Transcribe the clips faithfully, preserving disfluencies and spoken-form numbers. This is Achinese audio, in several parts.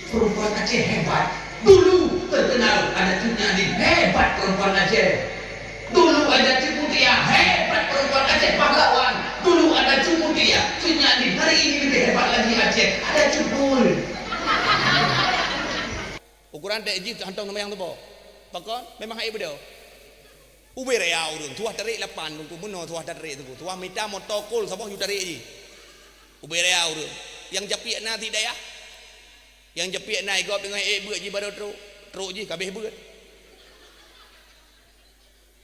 Perempuan Aceh hebat. Dulu terkenal ada Cut Nyak Dhien, hebat perempuan Aceh. Dulu ada Cut Mutiah, hebat perempuan Aceh, pahlawan. Dulu ada Cut Mutiah, Cut Nyak Dhien. Hari ini lebih hebat lagi Aceh. Ada Cut Mul. Ukuran dek jih hantong nama nyang teuboh. Pakon? Memang hai beudôh. Ubé raya ureueng, tuah tarék lapan teungku, meunoe tuah tarék teungku. Tuah mita moto kol saboh ju tarék jih. Ubé raya ureueng. Nyang japiek na di dayah. Nyang japiek na i gob deungon ék beuet jih baroe trok. Trok jih ka abéh beuet.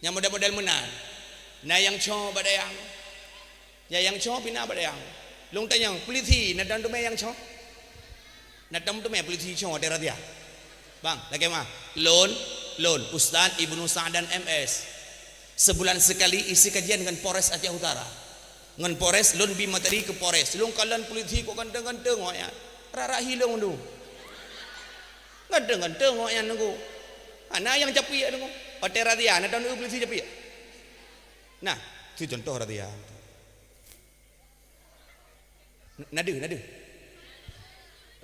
Nyang model-model meunan. Na nyang cho bak dayang. Ya nyang cho pih na bak dayang. Lôn tanyong, polisi na dang teumé nyang cho? Na dang teumé polisi cho watèe razia? Bang, lakèe meu'ah. Lôn, lôn, Ustaz Ibnu Sa'dan M S. Sebulan sekali isi kajian ngon Polres Aceh Utara. Ngon Polres, lôn bi materi keu Polres. Lôn kalon polisi kok ganteng-ganteng awaknyan. Rara hi lôn tu. Ganteng-ganteng awaknyan teungku. Hana nyang japiek teungku. Watèe razia, na dang polisi japiek? Nah, tu contoh razia. Na deuh, na deuh.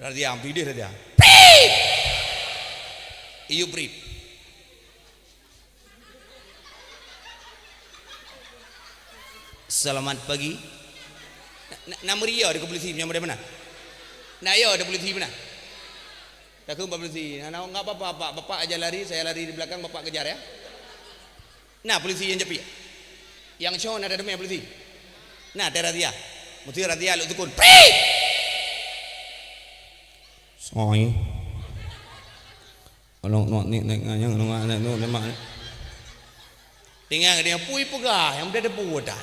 Razia, pideh razia. Prip! Iyup prip. Selamat pagi. Na, na, na meuria di polisi nyang model meunan? Na yo di polisi meunan? Takheun bak polisi, "Na, na, enggak apa-apa, Pak. Bapak aja lari, saya lari di belakang, Bapak kejar ya." Na polisi nyang japiek. Nyang cho na teumé polisi. Na teuh razia. Meusti razia lôn tukon. Prip! Soi. Anong nok nik nek nganyang nok nek nok nek mak. Tinggai dia pui peugah nyang muda debu dah.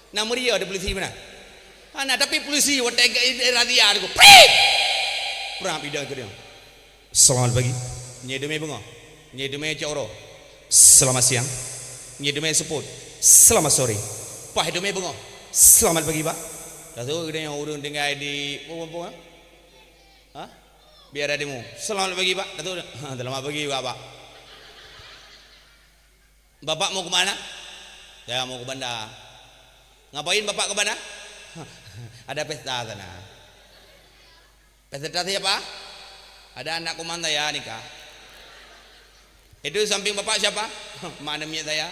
Na meuria di polisi meunan? Hana, tapi polisi watèe geurazia teungku. Prip! Prap idong keu dia. Selamat pagi. Nyoe teumé beungoh. Nyoe teumé cok uroe. Selamat siang. Nyoe teumé seupôt. Selamat sore. Paih teumé beungoh. Selamat pagi, Pak. Dah tu keudeungoe ureueng tinggai di, apa, apa, ha? Ha? Biara Timu. Selamat pagi, Pak. Dah tu. Ha, selamat pagi, Pak, Pak. Bapak mau ke mana? Saya mau ke bandar. Ngapain Bapak ke bandar? Ada pesta sana. Pesta siapa? Ada anak koman saya nikah. Itu samping Bapak siapa? Mak namiet saya.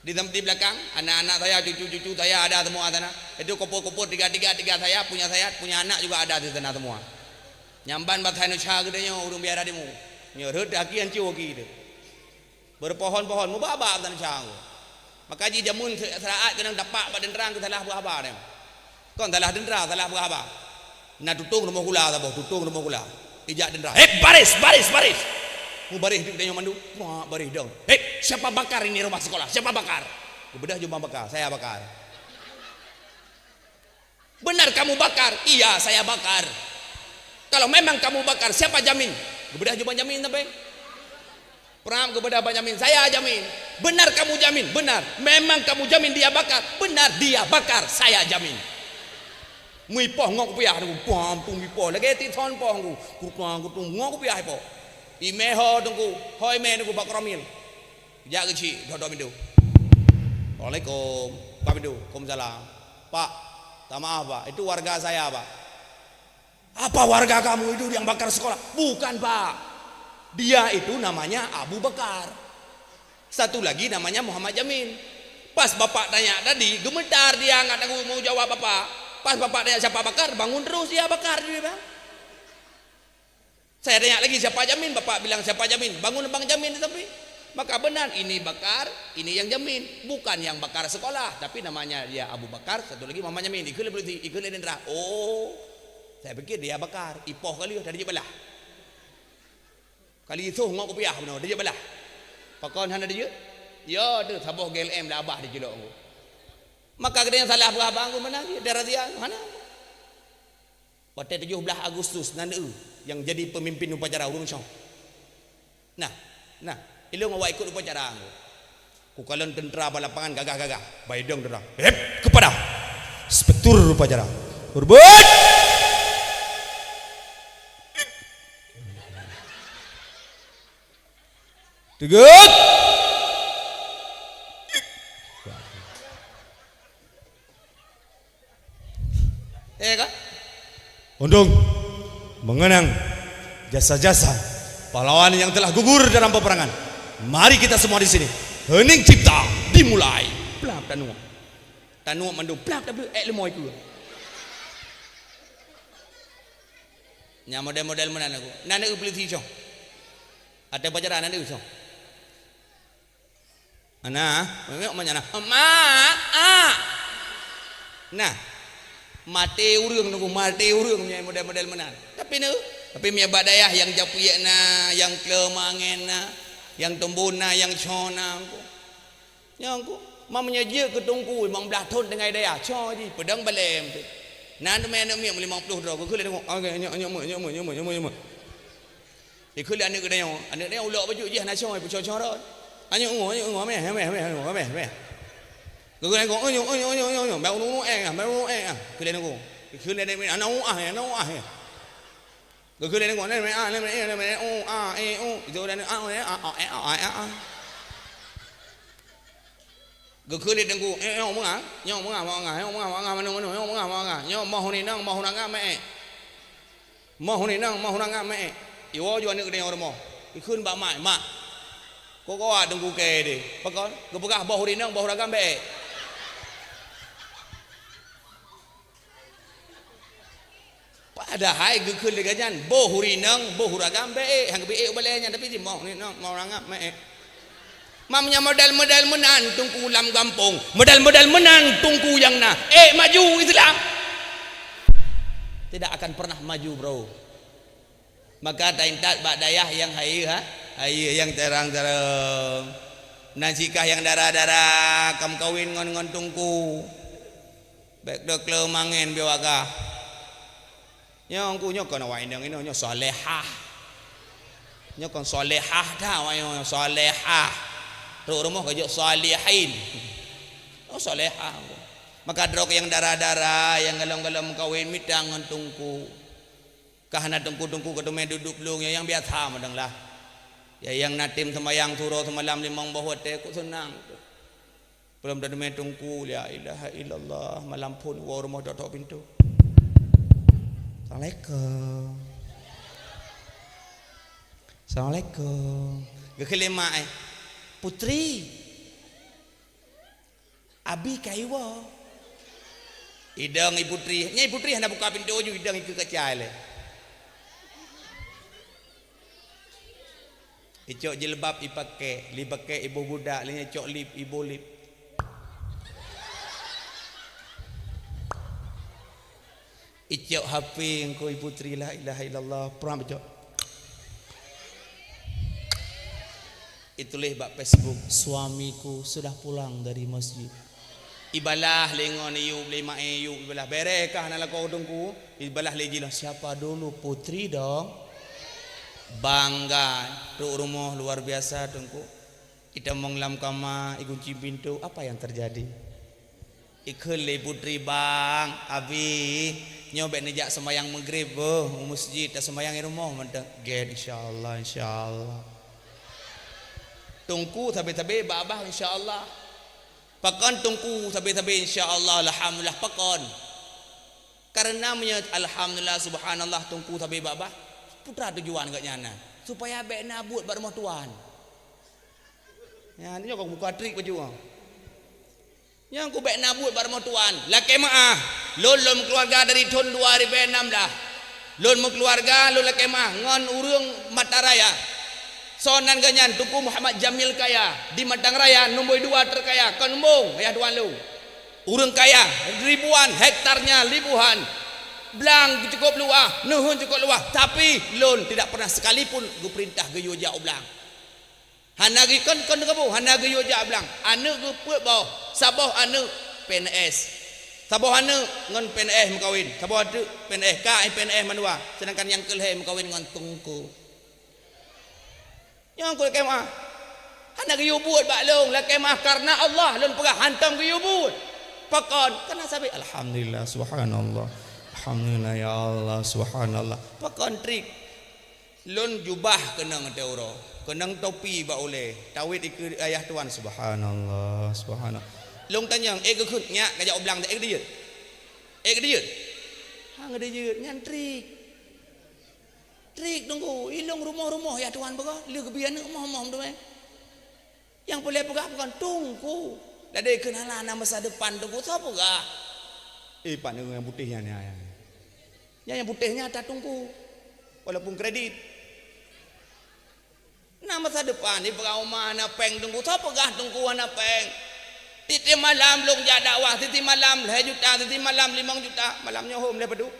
Di tem-, di belakang, anak-anak saya, cucu-cucu saya ada semua sana. Itu kopor-kopor tiga-tiga, tiga saya, punya saya, punya anak juga ada di sana semua. Nyang ban bak Indonesia geutanyoe ureueng Biara Timu. Nyoe rhot aki hancô aki teuh. Beurepohon-pohon, mubak-bak bak Indonesia. Maka jih jameun se-, seuraat keunong tapak bak teuntara keu salah peugah haba nyan. Kon salah teuntara, salah peugah haba. Na tutong rumoh gula saboh, tutong rumoh gula. Ijak teuntara, "Hei, baris, baris, baris!" Mubaris di geutanyoe mandum, wah, baris dong. "Hei, siapa bakar ini rumah sekolah? Siapa bakar?" Geubeudoh jubah bakar, "Saya bakar." "Benar kamu bakar?" "Iya, saya bakar." "Kalau memang kamu bakar, siapa jamin?" Geubeudoh jubah jamin sampai. Prap geubeudoh bak jamin, "Saya jamin." "Benar kamu jamin?" "Benar." "Memang kamu jamin dia bakar?" "Benar, dia bakar, saya jamin." Meuipoh ngok piah teungku, pam pum ipoh. Lagèe tison poh teungku. Kutang kutung ngok piah ipoh. Imè ho teungku, ho imè teungku bak Koromil. Jak keuchik, dok-dok pintoe. "Assalamualaikum." Buka pintoe. "Waalaikumsalam." "Pak, tak maaf, Pak. Itu warga saya, Pak." "Apa warga kamu itu yang bakar sekolah?" "Bukan, Pak. Dia itu namanya Abu Bakar. Satu lagi namanya Muhammad Jamin." Pas Bapak tanya tadi, gemetar dia angkat tanggong jawab Bapak. Pas Bapak tanya siapa bakar, bangun terus dia bakar dia, Bang. Saya tanya lagi, "Siapa jamin?" Bapak bilang, "Siapa jamin?" Bangun Bang Jamin di samping. Maka benar, ini bakar, ini yang jamin. Bukan yang bakar sekolah, tapi namanya dia Abu Bakar, satu lagi Muhammad Jamin. Ikheun lé polisi, ikheun lé teuntara. Oh, saya pikir dia bakar. Ipoh ka lheueh, tadi jeuet balah. Kali soh ngok kupiah bunoe, tadi jeuet balah. Pakon hana tadi jeuet? Ya, tu saboh G L M dah abah diculok. Maka keuneuk salah peugah bang, meunan jih, dia razia, hana. Watèe tujoh blaih Agustus nan eu nyang jadi peumimpin upacara ureueng Aceh. Nah, nah, ilôn awak ikot upacara. Kukalon teuntara bak lapangan gagah-gagah. Baidong teuntara. Hep, kepada. Inspektur upacara. Berbut. Tegut. Eh, kan? Undung. Mengenang jasa-jasa pahlawan yang telah gugur dalam peperangan. Mari kita semua di sini. Hening cipta dimulai. Plap, tanuek. Tanuek mandum. Plap, tableuek, ék leumo ikeu. Nyan model-model meunan aku. Nan eu polisi cong. Ateueh pajaran nan eu cong. Nah, memang macam nah. Mak, ah. Nah, maté ureueng nunggu, maté ureueng nyan model-model meunan. Tapi neu, tapi miet bak dayah nyang japiek na, nyang kleumangen na, nyang tumbon na, nyang cong na, engko. Nyan engko, ma meunyoe jeuet keu teungku limong blaih thon tinggai dayah, cong jih, peudong balém tu. Na teumé aneuk miet limong ploh droe, geukheun lé teungku, "Oke, nyoe, nyoe, nyoe, nyoe." Ikheun lé aneuk geutanyoe, aneuk geutanyoe ulok bacut jih hana cong, peucong-cong rot. "Anyuk ngo, anyuk ngo, meh, meh, meh, meh, meh, meh." Geukheun lé teungku, "Anyuk, anyuk, anyuk, anyuk, anyuk, bèk ulu-ulu éh, bèk ulu-ulu éh, ah." Kheun lé teungku. Ikheun lé aneuk miet, "Ana u ah, ana u ah." Geukheun lé teungku, "Nè, meh, ah, nè, meh, eh, nè, meh, u, a, e, u." Itu dah, a, e, a, a, e, a, e, a, a. Geukheun lé teungku, "Eh, nyoe meunga, nyoe meunga, meunga, nyoe meunga, meunga, manoe, manoe, nyoe meunga, meunga, nyoe moh uninong, moh ureueng agam, meh." Moh uninong, moh ureueng agam, meh. Iwoe ju aneuk geutanyoe u rumoh. Ikheun bak mak, "Mak, kok kawak teungku kèe deh?" Pakon? Geupeugah boh uninong, boh ureueng agam, bèk. Padahai geukheun lé geuh nyan, boh uninong, boh ureueng agam, bèk. Han geubri ék u balèe nyan, tapi jih moh uninong, moh ureueng agam, meh. Ma meunyoe model-model meunan teungku lam gampông, model-model meunan teungku nyang na, ék maju Islam? Tidak akan pernah maju, bro. Maka taintat bak dayah nyang hayeue, ha? Hayeue nyang tarang-tarang. Nan sikah nyang dara-dara ka meukawen ngon, ngon teungku. Bèk deuh kleumangen bak gah. Nyoe engku nyoe kon awak inong inoe, nyoe salehah. Nyoe kon salehah that awak inong, salehah. Trok rumoh ka jeuet salihin. Oh, salehah engku. Maka droe nyang dara-dara, nyang golom-golom meukawen mita ngon teungku. Ka hana teungku-teungku ka teumé duek-duek plueng, ya nyang biasa meudong lah. Ya nyang na tem seumayang suroh seumalam limong boh watèe, kok seunang. Peulom teumé teungku, la ilaha illallah, malam phon woe rumoh tok-tok pintoe. Assalamualaikum. Assalamualaikum. Geukheun lé mak, eh, "Putri, Abi ka iwoe." Idong i putri, nyan i putri hana buka pintoe ju, idong ikeue kaca lé. Icok jilbab ipakè, lipakè iboh budak, lé nyan icok lip, iboh lip. Icok H P engko i putri, la ilaha illallah, pram icok. Ituléh bak Facebook, "Suamiku sudah pulang dari masjid." Ibalah lé ngon iyup, lé maé iyup, ibalah, "Bèrèh kah na lakoe teungku?" Ibalah lé jih lah, "Siapa dulu, putri dong." Bangga, trok rumoh luar biasa teungku. Itamong lam kama, igunci pintoe, apa yang terjadi? Ikheun lé putri, "Bang, Abi, nyoe bèk neujak seumayang Maghrib beuh u masjid, taseumayang i rumoh mantong." "Gèt, insya Allah, insya Allah." Teungku sabe-sabe bak babah, "Insya Allah." Pakon teungku sabe-sabe, "Insya Allah, alhamdulillah"? Pakon? Kareuna meunyoe alhamdulillah, subhanallah, teungku sabe bak babah, peue teuma tujuan gobnyan na? Supaya bèk na buet bak rumoh tuan. Nyan, nyoe ka buka trik baju. Nyang kubèk na buet bak rumoh tuan, lakèe meu'ah. Lôn, lôn meukeuluwarga dari thôn dua ribèe nam blah. Lôn meukeuluwarga, lôn lakèe meu'ah ngon ureueng Mata Raya. Soe nan geuh nyan, Teungku Muhammad Jamil Kaya, di Matang Raya, nombor dua terkaya, kon mumbông, ayah tuan lôn. Ureueng kaya, ribuan hektarnya, ribuan. Blang cukup luwah, neuheun cukup luwah, tapi lôn tidak pernah sekalipun geupeurintah geuyue jak u blang. Hana geu-, kon, kon geuboh, hana geuyue jak blang. Aneuk geuh peuet boh, saboh aneuk P N S. Saboh aneuk ngon P N S meukawen, saboh aneuk P N S, ka P N S mandua, seudangkan nyang keu lhèe meukawen ngon teungku. Nyoe keuh lakèe meu'ah. Hana geuyue buet bak lôn, lakèe meu'ah, kareuna Allah lôn peugah hantom geuyue buet. Pakon? Kareuna sabé, alhamdulillah, subhanallah. Alhamdulillah, ya Allah, subhanallah. Pakon trik? Lôn jubah keunong ateueh uroe, keunong topi bak ulèe, tawét ikeue ayah tuan, subhanallah, subhanallah. Lôn tanyong, "Ék geukheun nyak ka jak u blang, ék geudijeuet? Ék geudijeuet?" "Han geudijeuet, nyan trik." Trik Teungku, ilong rumoh-rumoh ya Tuhan peugah, lheueh geubi aneuëk moh-moh meuteumé. Nyang peureulée peugah bukan Teungku. Ladée keunalan na masa depan Teungku, soe peugah? Eh, pat nyang putéh nyan, nyan, nyan. Nyan nyang putéh nyan ata Teungku. Walaupun kredit. Na masa depan, di peugah uma hana péng Teungku, soe peugah Teungku hana péng? Tieb-tieb malam lôn jak dakwah, tieb-tieb malam lhée juta, tieb-tieb malam limong juta, malam nyoe hom lhée padub.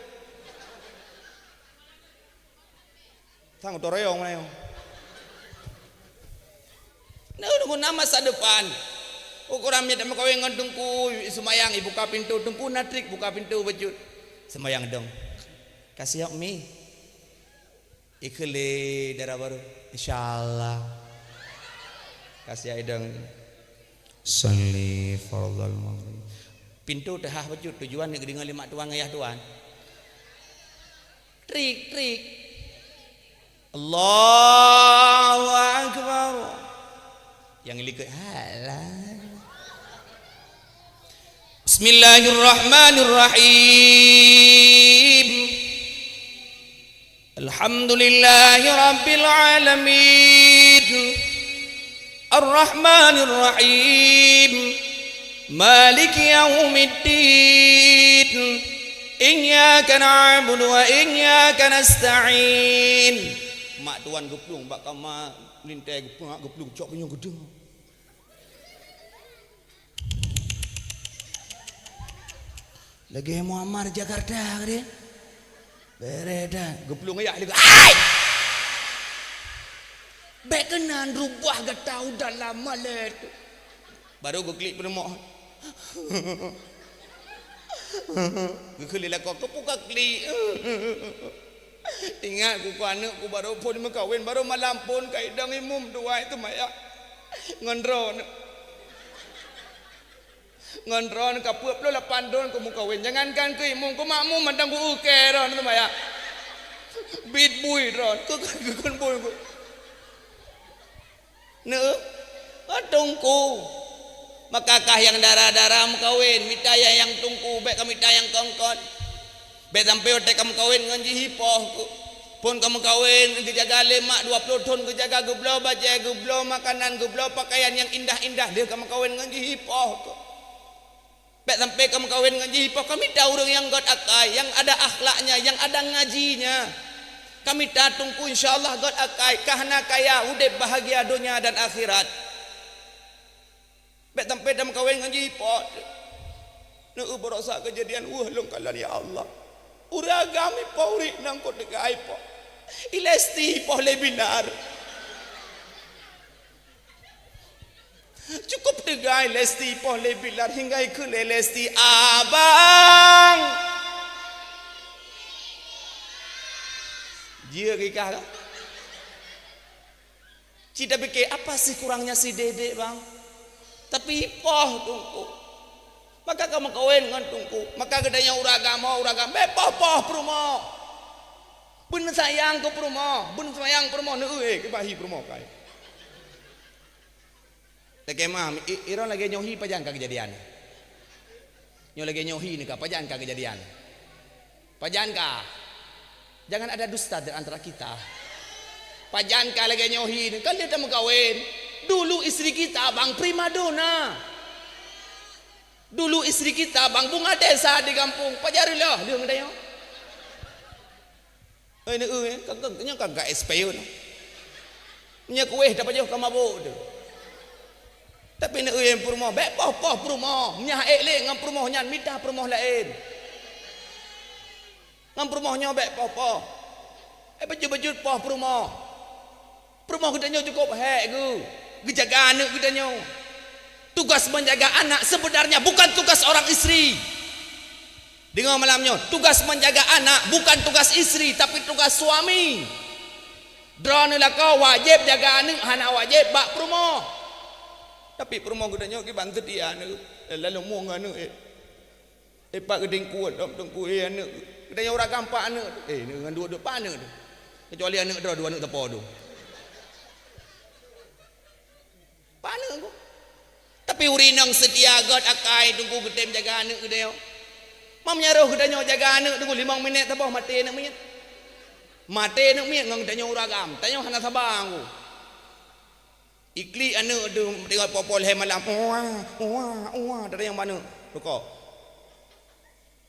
Sang toroyong na nyoe. Nah, Teungku na masa depan. Ukoran miet meukawen ngon Teungku, seumayang ibuka pintoe Teungku, na trik buka pintoe bacut. Seumayang dong. Kasiab mi. Ikheun lé dara barô, "Insya Allah." Kasiab idong. Sholli fardhal maghrib. Pintoe teuhah bacut, tujuan ni geudeungoe lé mak tuan ngon yah tuan. Trik, trik. Allahu Akbar. Nyang likot, "Alah." Bismillahirrahmanirrahim. Alhamdulillahi rabbil alamin. Arrahmanirrahim. Maliki yaumiddin. Iyyaka na'budu wa iyyaka nasta'in. Mak tuan geuplueng bak kama lintai, geuplueng, geuplueng cok pinyong geudong. Lagée Muammar Jakarta, kan? Beureh that. Geuplueng ayah lagée, "Ai! Bék keunan rubah gata u dalam malée tu." Barô geuklik peurumoh. Geuklik lakoe, "Keupeue kaklik?" Ingat ku, ku aneuëk ku barô phon meukawen, barô malam phon ka idong imum dua itu maya. Ngon droeneuh. Ngon droeneuh ka peuet ploh lapan droeneuh ku meukawen. Jangankan keu imum, keu makmum mantong ku ukée droeneuh maya. Bit bui droeneuh. Keu, keu, keu, keu bui ku. Neu, oh, Teungku. Maka kah nyang dara-dara meukawen, mita nyang, nyang Teungku, bék ka mita nyang kongkot. Bék sampoe watée ka meukawen ngon jih ipoh keu. Phon ka meukawen geujaga lé mak dua ploh thon, geujaga geubloe bajée, geubloe makanan, geubloe pakaian nyang indah-indah, lheueh ka meukawen ngon jih ipoh keu. Bék sampoe ka meukawen ngon jih ipoh, ka mita ureuëng nyang göt akai, nyang ada akhlaknya, nyang ada ngajinya. Ka mita Teungku, insya Allah göt akai, ka hana kaya, udeb bahagia donya dan akhirat. Bék sampoe tameukawen ngon jih ipoh. Neu barosa keujadian weueh lôn kalon, ya Allah. Ureuëng agam ipoh, ureuëng inong kok teuka ipoh. I Lesti ipoh lé Bilar. Cukup teuga i Lesti ipoh lé Bilar hingga ikheun lé Lesti, "Abang." Jeuet keu kah ka? Ci tapike, apa sih kurangnya si Dede, Bang? Tapi ipoh Teungku. Maka ka meukawen ngon Teungku. Maka geutanyoe ureuëng agam, ureuëng agam, bék poh-poh peurumoh. Beuneuseuyang keu peurumoh, beuneuseuyang peurumoh, neu, eh, keubahi peurumoh kai. Lagée ma, i-, iron lagée nyoe hi pajan ka keujadian. Nyoe lagée nyoe hi neuka, pajan ka keujadian. Pajan ka. Jangan ada dusta di antara kita. Pajan ka lagée nyoe hi, kan dia dah meukawen. Dulu istri kita, Bang, primadona. Dulu istri kita, Bang, bunga desa di kampung. Pajan reuloh, dia ngeudayong. Eh, neu, eh, ka, ka, nyoe ka, ka expire nyoe. Nyoe kueh tapajoh ka mabök tu. Tapi neu, eh, peurumoh, bék poh-poh peurumoh. Meunyo ék lé ngon peurumoh nyan, mita peurumoh laén. Ngon peurumoh nyoe bék poh-poh. Eh, bacut-bacut poh peurumoh. Peurumoh geutanyoe cukup hék geu, geujaga aneuëk geutanyoe. Tugas menjaga anak sebenarnya bukan tugas orang istri. Deungoe malam nyoe, tugas menjaga anak bukan tugas istri, tapi tugas suami. Droeneuh lakoe wajéb jaga aneuëk, hana wajéb bak peurumoh. Tapi peurumoh geutanyoe kiban seutia aneuëk, lalu mueng aneuëk, eh. Eh, pat geutingkuet lom Teungku, eh, aneuëk. Geutanyoe ureuëng agam pat aneuëk. Eh, ngon dua-dua pat aneuëk tu. Kecuali aneuëk droe, dua aneuëk teupô tu. Pat aneuëk ku. Tapi ureuëng inong seutia göt akai Teungku geutem jaga aneuëk geutanyoe. Meunyo roh geutanyoe jaga aneuëk Teungku limong minét saboh maté aneuëk miet. Maté aneuk miet ngon tanyoe ureueng agam, tanyoe hana saba ku. Iklik aneuk tu deungon poh-poh lhèe malam, "Uwa, uwa, uwa," tanyong bak aneuk. Rukok.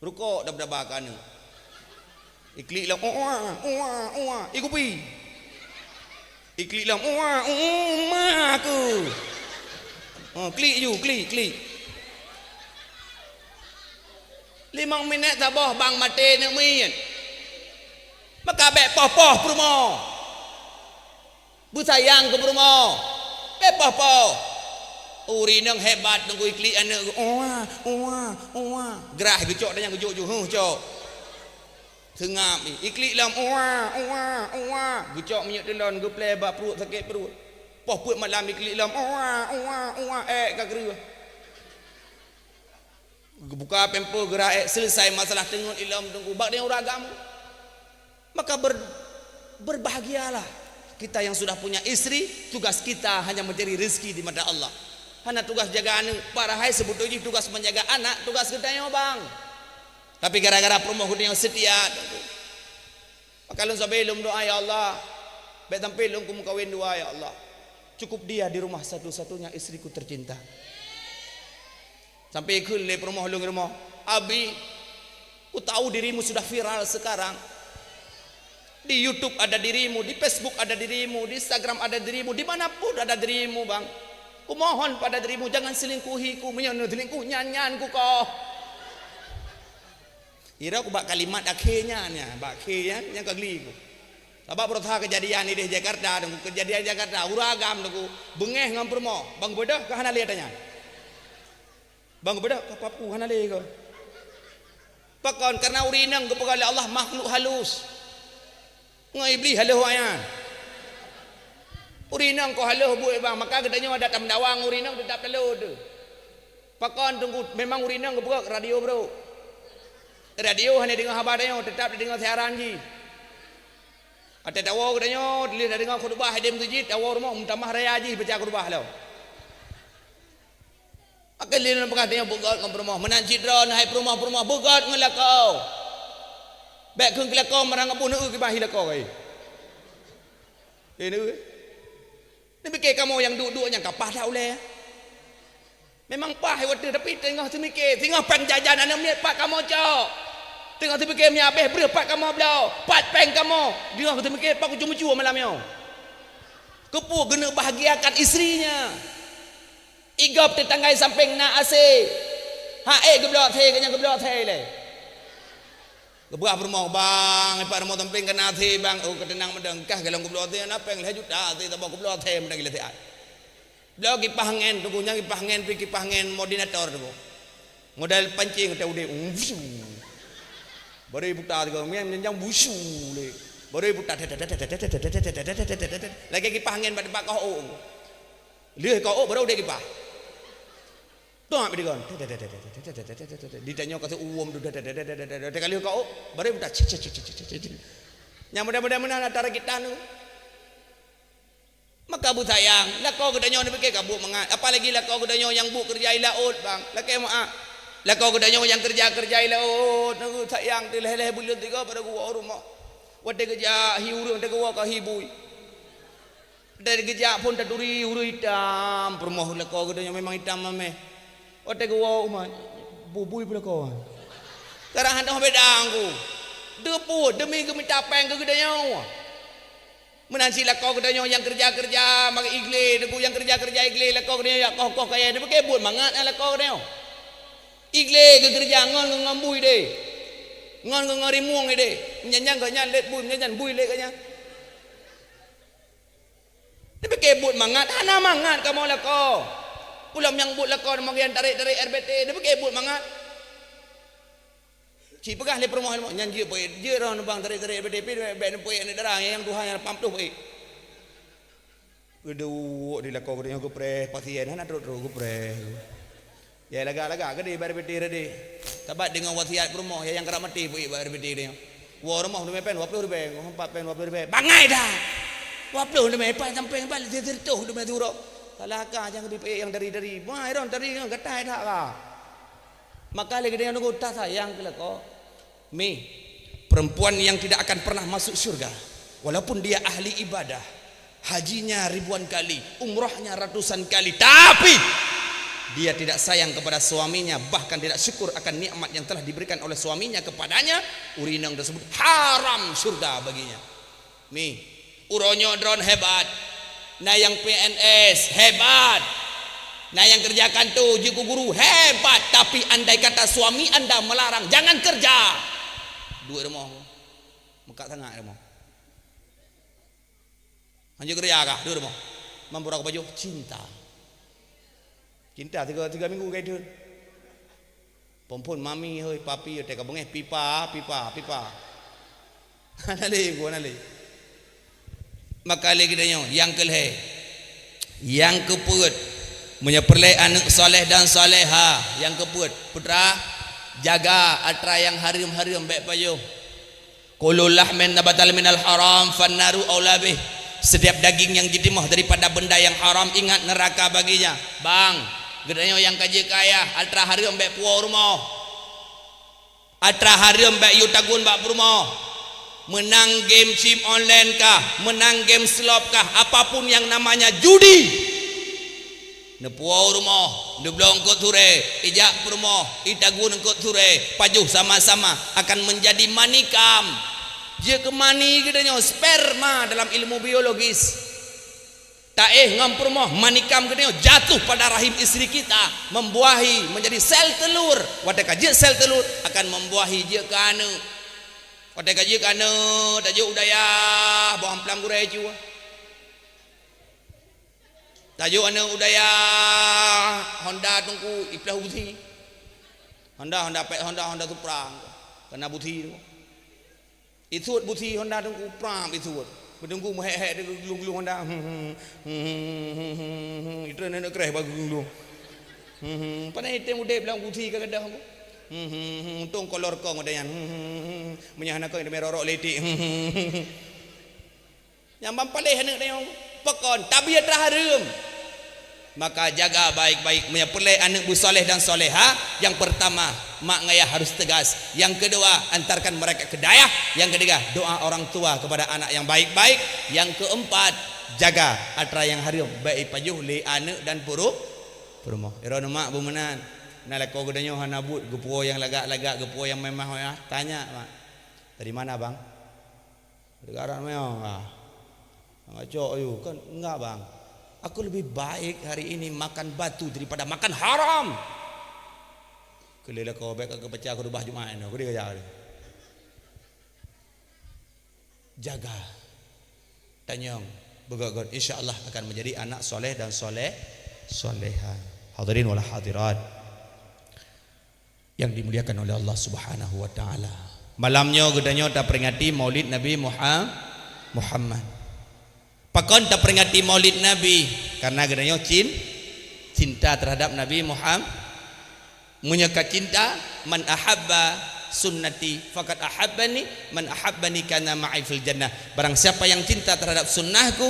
Rukok daba-daba keu aneuk. Iklik lom, "Uwa, uwa, uwa." Ikupi. Iklik lom, "Uwa, uwa, ma aku." Oh, klik ju, klik, klik. Limong minèt saboh bang maté aneuk miet. Maka bèk poh-poh peurumoh. Beusayang keu peurumoh. Bèk poh-poh. Ureueng inong hebat teungku iklik aneuk, "Uwa, uwa, uwa." Grah geucok dan nyang geujok ju, "Huh, cok." Seungab, iklik lom, "Uwa, uwa, uwa." Geucok minyeuk teulon, geuplè bak pruet, sakét pruet. Poh peuet malam iklik lom, "Uwa, uwa, uwa." Èk ka kreueh. Geubuka pamper, geura èk, selesai masalah teungeut ilom teungku. Bak tanyoe ureueng agam. Maka ber-, berbahagialah kita yang sudah punya istri, tugas kita hanya mencari rezeki di mata Allah. Hana tugas jaga aneuk, padahai sebetulnya tugas menjaga anak, tugas geutanyoe bang. Tapi gara-gara peurumoh geutanyoe seutia, teungku. Maka lôn sabe lôn doa, "Ya Allah, bèk sampai lôn kumeukawen dua, ya Allah. Cukup dia di rumah satu-satunya istriku tercinta." Sampai kheun lé peurumoh lôn rumoh, "Abi, ku tahu dirimu sudah viral sekarang. Di YouTube ada dirimu, di Facebook ada dirimu, di Instagram ada dirimu, di mana pun ada dirimu, Bang. Kumohon pada dirimu, jangan selingkuhiku, meunyoe neuselingkuh nyan-nyan kukoh." Ira ku bak kalimat akhé nyan, nyan, bak akhé nyan, nyang ka gli ku. Sabab beureusaha keujadian idéh Jakarta, teungku, keujadian Jakarta, ureueng agam, teungku, beungéh ngon peurumoh, bang beudôh ka hana lé ata nyan. Bang beudôh ka papu hana lé ka. Pakon? Kareuna ureueng inong geupeugah lé Allah makhluk halus. Ngon Iblih halôh awaknyan. Ureueng inong kok halôh buet bang, maka geutanyoe adak tameudawa ngon ureueng inong teutap talo teuh. Pakon teungku, memang ureueng inong geupeugah radio brôk. Radio hana deungoe haba tanyoe, teutap tadeungoe siaran jih. Watèe tawoe geutanyoe, lheueh tadeungoe khutubah idéh meuseujid, tawoe rumoh meutamah raya jih baca khutubah lom. Akhé lheueh nyan peugah tanyoe beugöt ngon peurumoh. Meunan cit droeneuh hai peurumoh-peurumoh beugöt ngon lakoe. Bèk kheun keu lakoe meurang ngon bunoe kiban hi lakoe kai. Neupike kamoe nyang duek-duek nyan ka paih that ulèe. Memang paih watèe, tapi teungoh teumike, teungoh pèng jajan aneuk miet pat kamoe cok. Teungoh teumike mie abéh breuh pat kamoe bloe, pat pèng kamoe. Teungoh teumike pat kucue-mucue malam nyoe. Keupeue geuneuk bahagiakan istrinya? Igob teutanggai sampéng na asèe. Hak ék geubloe asèe, keu nyan geubloe asèe lé. Geupeugah peurumoh, "Bang, ipat rumoh sampéng ka na asèe, Bang." "Oh, ka teunang mantong, kah golom geubloe asèe, na pèng lhèe juta asèe, saboh geubloe asèe mantong lé asèe." Bloe kipah angén, teungku, nyan kipah angén, pih kipah angén moderator, teungku. Model pancing teuh udép. Baru iputa, teungku, nyan, nyan, nyan, busyu lé. Baru iputa, lagèe kipah angén bak, bak koh ôk. Lheueh koh ôk baru udép kipah. Tuak bak digon. Ditanyoe ka seuuwôm tu. Teuka lheueh koh ôk, baru iputa. Nyan mudah-mudahan meunan antara kita tu. Maka beusayang, lakoe geutanyoe neupike ka buet mangat, apalagi lakoe geutanyoe nyang buet keureuja i laôt, bang. Lakèe meu'ah. Lakoe geutanyoe nyang keureuja-keureuja i laôt, neusayang teuh lhèe-lhèe buleuen tiga pada geuwoe u rumoh. Watèe geujak hi ureueng, watèe geuwoe ka hi bui. Watèe geujak phôn taturi ureueng itam, peurumoh lakoe geutanyoe memang itam mamèh. Watèe geuwoe u ma, bui-bui peunakoe. Karang hana beda ku. Deupue demi geumita pèng keu geutanyoe. Meunan cit lakoe geutanyoe nyang keureuja-keureuja maka iglé, teungku, nyang keureuja-keureuja iglé, lakoe geutanyoe jak koh-koh kayèe, neupike buet mangat na lakoe geutanyoe. Iglé geukeureuja ngon, ngon, ngon bui deh. Ngon, ngon, ngon rimueng deh. Nyan, nyan geuh nyan lét bui, nyan, nyan bui lét geuh nyan. Neupike buet mangat, hana mangat kamoe lakoe. Ulôn nyang buet lakoe, meugian tarek-tarek R B T, neupike buet mangat. Ci peugah lé peurumoh, "Nyan jeuet peuet, jeuet roh neubang tarek-tarek R B T, pih bèk neupeuet aneuk dara, nyang tuha nyan lapan ploh peuet." Geuduek di lakoe geutanyoe geupreh, pasien hana trok-trok geupreh. Ya, lagak-lagak keudeh bak R B T tadi. Sabab deungon wasiat peurumoh, ya nyang karap maté peuet bak R B T tadi. Woe rumoh teumé pèng dua ploh ribèe, woe empat pèng dua ploh ribèe. Bangai that! Dua ploh teumé, pat sampéng, pat sireutôh teumé siuroe. Salah ka nyang geubri peuet nyang tadi-tadi. Wah, Iron tadi nyan gatai that ka. Maka lé geutanyoe nunggu tasayang keu lakoe. Mi, perempuan yang tidak akan pernah masuk syurga. Walaupun dia ahli ibadah, hajinya ribuan kali, umrahnya ratusan kali, tapi dia tidak sayang kepada suaminya, bahkan tidak syukur akan nikmat yang telah diberikan oleh suaminya kepadanya, ureueng inong tersebut haram syurga baginya. Mi, uroe nyoe droen hebat. Na nyang P N S hebat. Na nyang kerja kantor, jeuet keu guru hebat. Tapi andai kata suami anda melarang, jangan kerja. Duek rumoh. Meukat sangat rumoh. Hanjeuet kerja kah? Duek rumoh. Mampu raka pajoh cinta. Cinta tiga, tiga minggu ka ideun. Phon-phon mami hoi, papi hoi, teuka beungéh pipa, pipa, pipa. Hana lé, gua hana lé. Maka lé geutanyoe, nyang keu lhée, nyang keu peuet, meunyoe peureulée aneuëk saleh dan saleha, nyang keu peuet, putra, jaga atra nyang hareuem-hareuem bék pajoh. Kullu lahmin nabata minal haram fannaru aula bih. Setiap daging yang jitimoh daripada benda yang haram, ingat neraka baginya. Bang, geutanyoe nyang ka jeuet keu ayah, atra hareuem bék puwoe rumoh. Atra hareuem bék yue tagun bak peurumoh. Meunang game sim online kah, meunang game slot kah, apapun yang namanya judi. Neupuwoe rumoh, neubloe eungkot surée, ijak peurumoh, itagun eungkot surée, pajoh sama-sama akan menjadi manikam. Jeuet keu mani geutanyoe, sperma dalam ilmu biologis. Taéh ngon peurumoh, manikam geutanyoe jatuh pada rahim istri kita, membuahi menjadi sel telur. Watée ka jeuet sel telur, akan membuahi jeuet keu aneuëk. Watée ka jeuet keu aneuëk, tajok u dayah, boh amplam gurée cue. Tajok aneuëk u dayah, Honda teungku, iplah busi. Honda, Honda pek, Honda, Honda Supra. Kana busi tu. Isuet busi Honda teungku, pram isuet. Beutungku meuhék-hék di glung-glung Honda. Itu nenek kreh bak glung-glung. Pane item udeb lam busi ka gadoh. Untông kolor kong ada nyan. Meunyoe hana kong, item rorok letik. Nyang ban paléh aneuëk tanyoe, pakon tabiat hareuem. Maka jaga baik-baik. Meunyoe peureulée aneuëk beusaleh dan saleha, yang pertama, mak ngayah harus tegas. Yang kedua, antarkan mereka ke dayah. Yang ketiga, doa orang tua kepada anak yang baik-baik. Yang keempat, jaga atra nyang hareuem, bék ipajoh lé aneuëk dan puru-, peurumoh. Droeneuh mak beumeunan. Na lakoe geutanyoe hana buet, geupuwoe nyang lagak-lagak, geupuwoe nyang mewah-mewah. Tanya, mak, "Dari mana, Bang?" Gara-gara mewah. Ngacok ayue, kan enggak, Bang. Aku lebih baik hari ini makan batu daripada makan haram. Keu lé lakoe bék ka geupeucah khutubah Jumat nyoe, keu dia jaga. Jaga. Tanyong, beugöt-göt, insya Allah akan menjadi anak soleh dan soleh, soleha. Hadirin wal hadirat yang dimuliakan oleh Allah Subhanahu wa taala. Malam nyoe geutanyoe taperingati Maulid Nabi Muha-, Muhammad. Pakon taperingati Maulid Nabi? Karena geutanyoe cin-, cinta terhadap Nabi Muhammad. Meunyoe ka cinta, "Man ahabba sunnati faqad ahabbani, man ahabbani kana ma'i fil jannah." Barang siapa yang cinta terhadap sunnahku,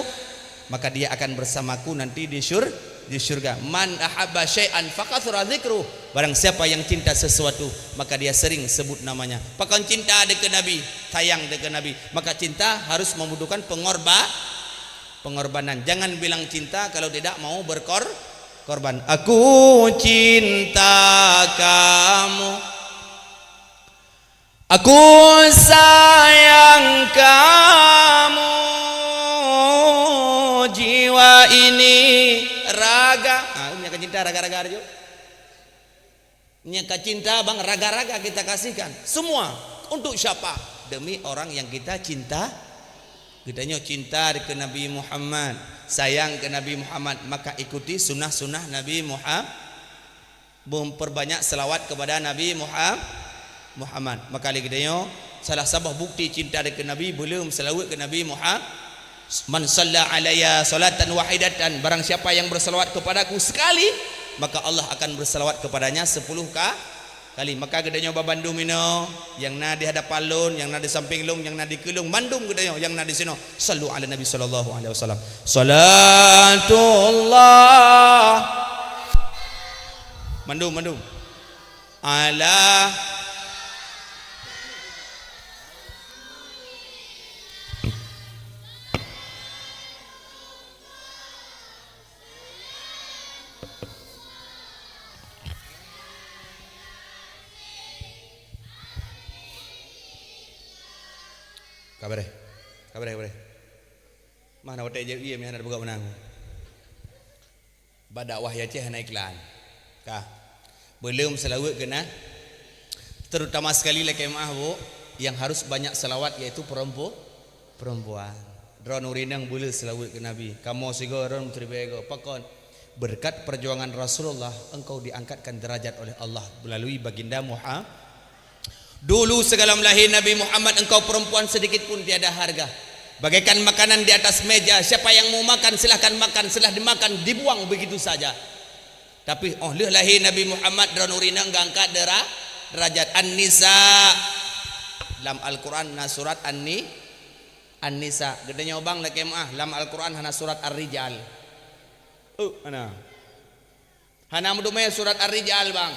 maka dia akan bersamaku nanti di syur-, di syurga. "Man ahabba syai'an fakatsura dzikruh." Barang siapa yang cinta sesuatu, maka dia sering sebut namanya. Pakon cinta dikeue Nabi, sayang dikeue Nabi, maka cinta harus membutuhkan pengorba-, pengorbanan. Jangan bilang cinta kalau tidak mau berkor-, korban. Aku cinta kamu. Aku sayang kamu, jiwa ini, raga. Ah, nyan ka cinta raga-raga tu. Nyan ka cinta, bang, raga-raga kita kasihkan. Semua. Untuk siapa? Demi orang yang kita cinta. Geutanyoe cinta keu Nabi Muhammad, sayang keu Nabi Muhammad, maka ikuti sunnah-sunnah Nabi Muhammad. Memperbanyak selawat kepada Nabi Muha-, Muhammad. Maka lé geutanyoe, salah saboh bukti cinta keu Nabi, beuleum selawat keu Nabi Muha-, "Man shalla alayya shalatan wahidatan," barang siapa yang berselawat kepadaku sekali, maka Allah akan berselawat kepadanya sepuluh ka-, kali. Maka geutanyoe babandum inoe, nyang na di hadapan lôn, nyang na di samping lôn, nyang na di keue lôn, mandum geutanyoe nyang na di sinoe, shallu ala Nabi shallallahu alaihi wasallam. Shalatullah. Mandum, mandum. Ala. Kabareh. Kabareh, kabareh. Mah na watèe jeuet ie meuhan na buka menang. Bak dakwah Aceh hana iklan. Ka. Belum selawat keu na. Terutama sekali lakèe meu'ah, Bu, yang harus banyak selawat yaitu perempu-, perempuan. Droeneuh ureueng inong beu le selawat keu Nabi. Kamoe sigoe droeneuh meuteurimong goe. Pakon? Berkat perjuangan Rasulullah, engkau diangkatkan derajat oleh Allah melalui baginda Muhammad. Dulu sebelum lahir Nabi Muhammad, engkau perempuan sedikit pun tiada harga. Bagaikan makanan di atas meja, siapa yang mau makan, silahkan makan, setelah dimakan, dibuang begitu saja. Tapi óh lheueh lahé Nabi Muhammad, droeneuh ureueng inong geuangkat dera-, derajat. An-Nisa. Lam Al-Quran na surat An-Ni-, An-Nisa. Geutanyoe bang lakèe meu'ah, lam Al-Quran hana surat Ar-Rijal. Oh, hana. Hana meuteumé surat Ar-Rijal, bang.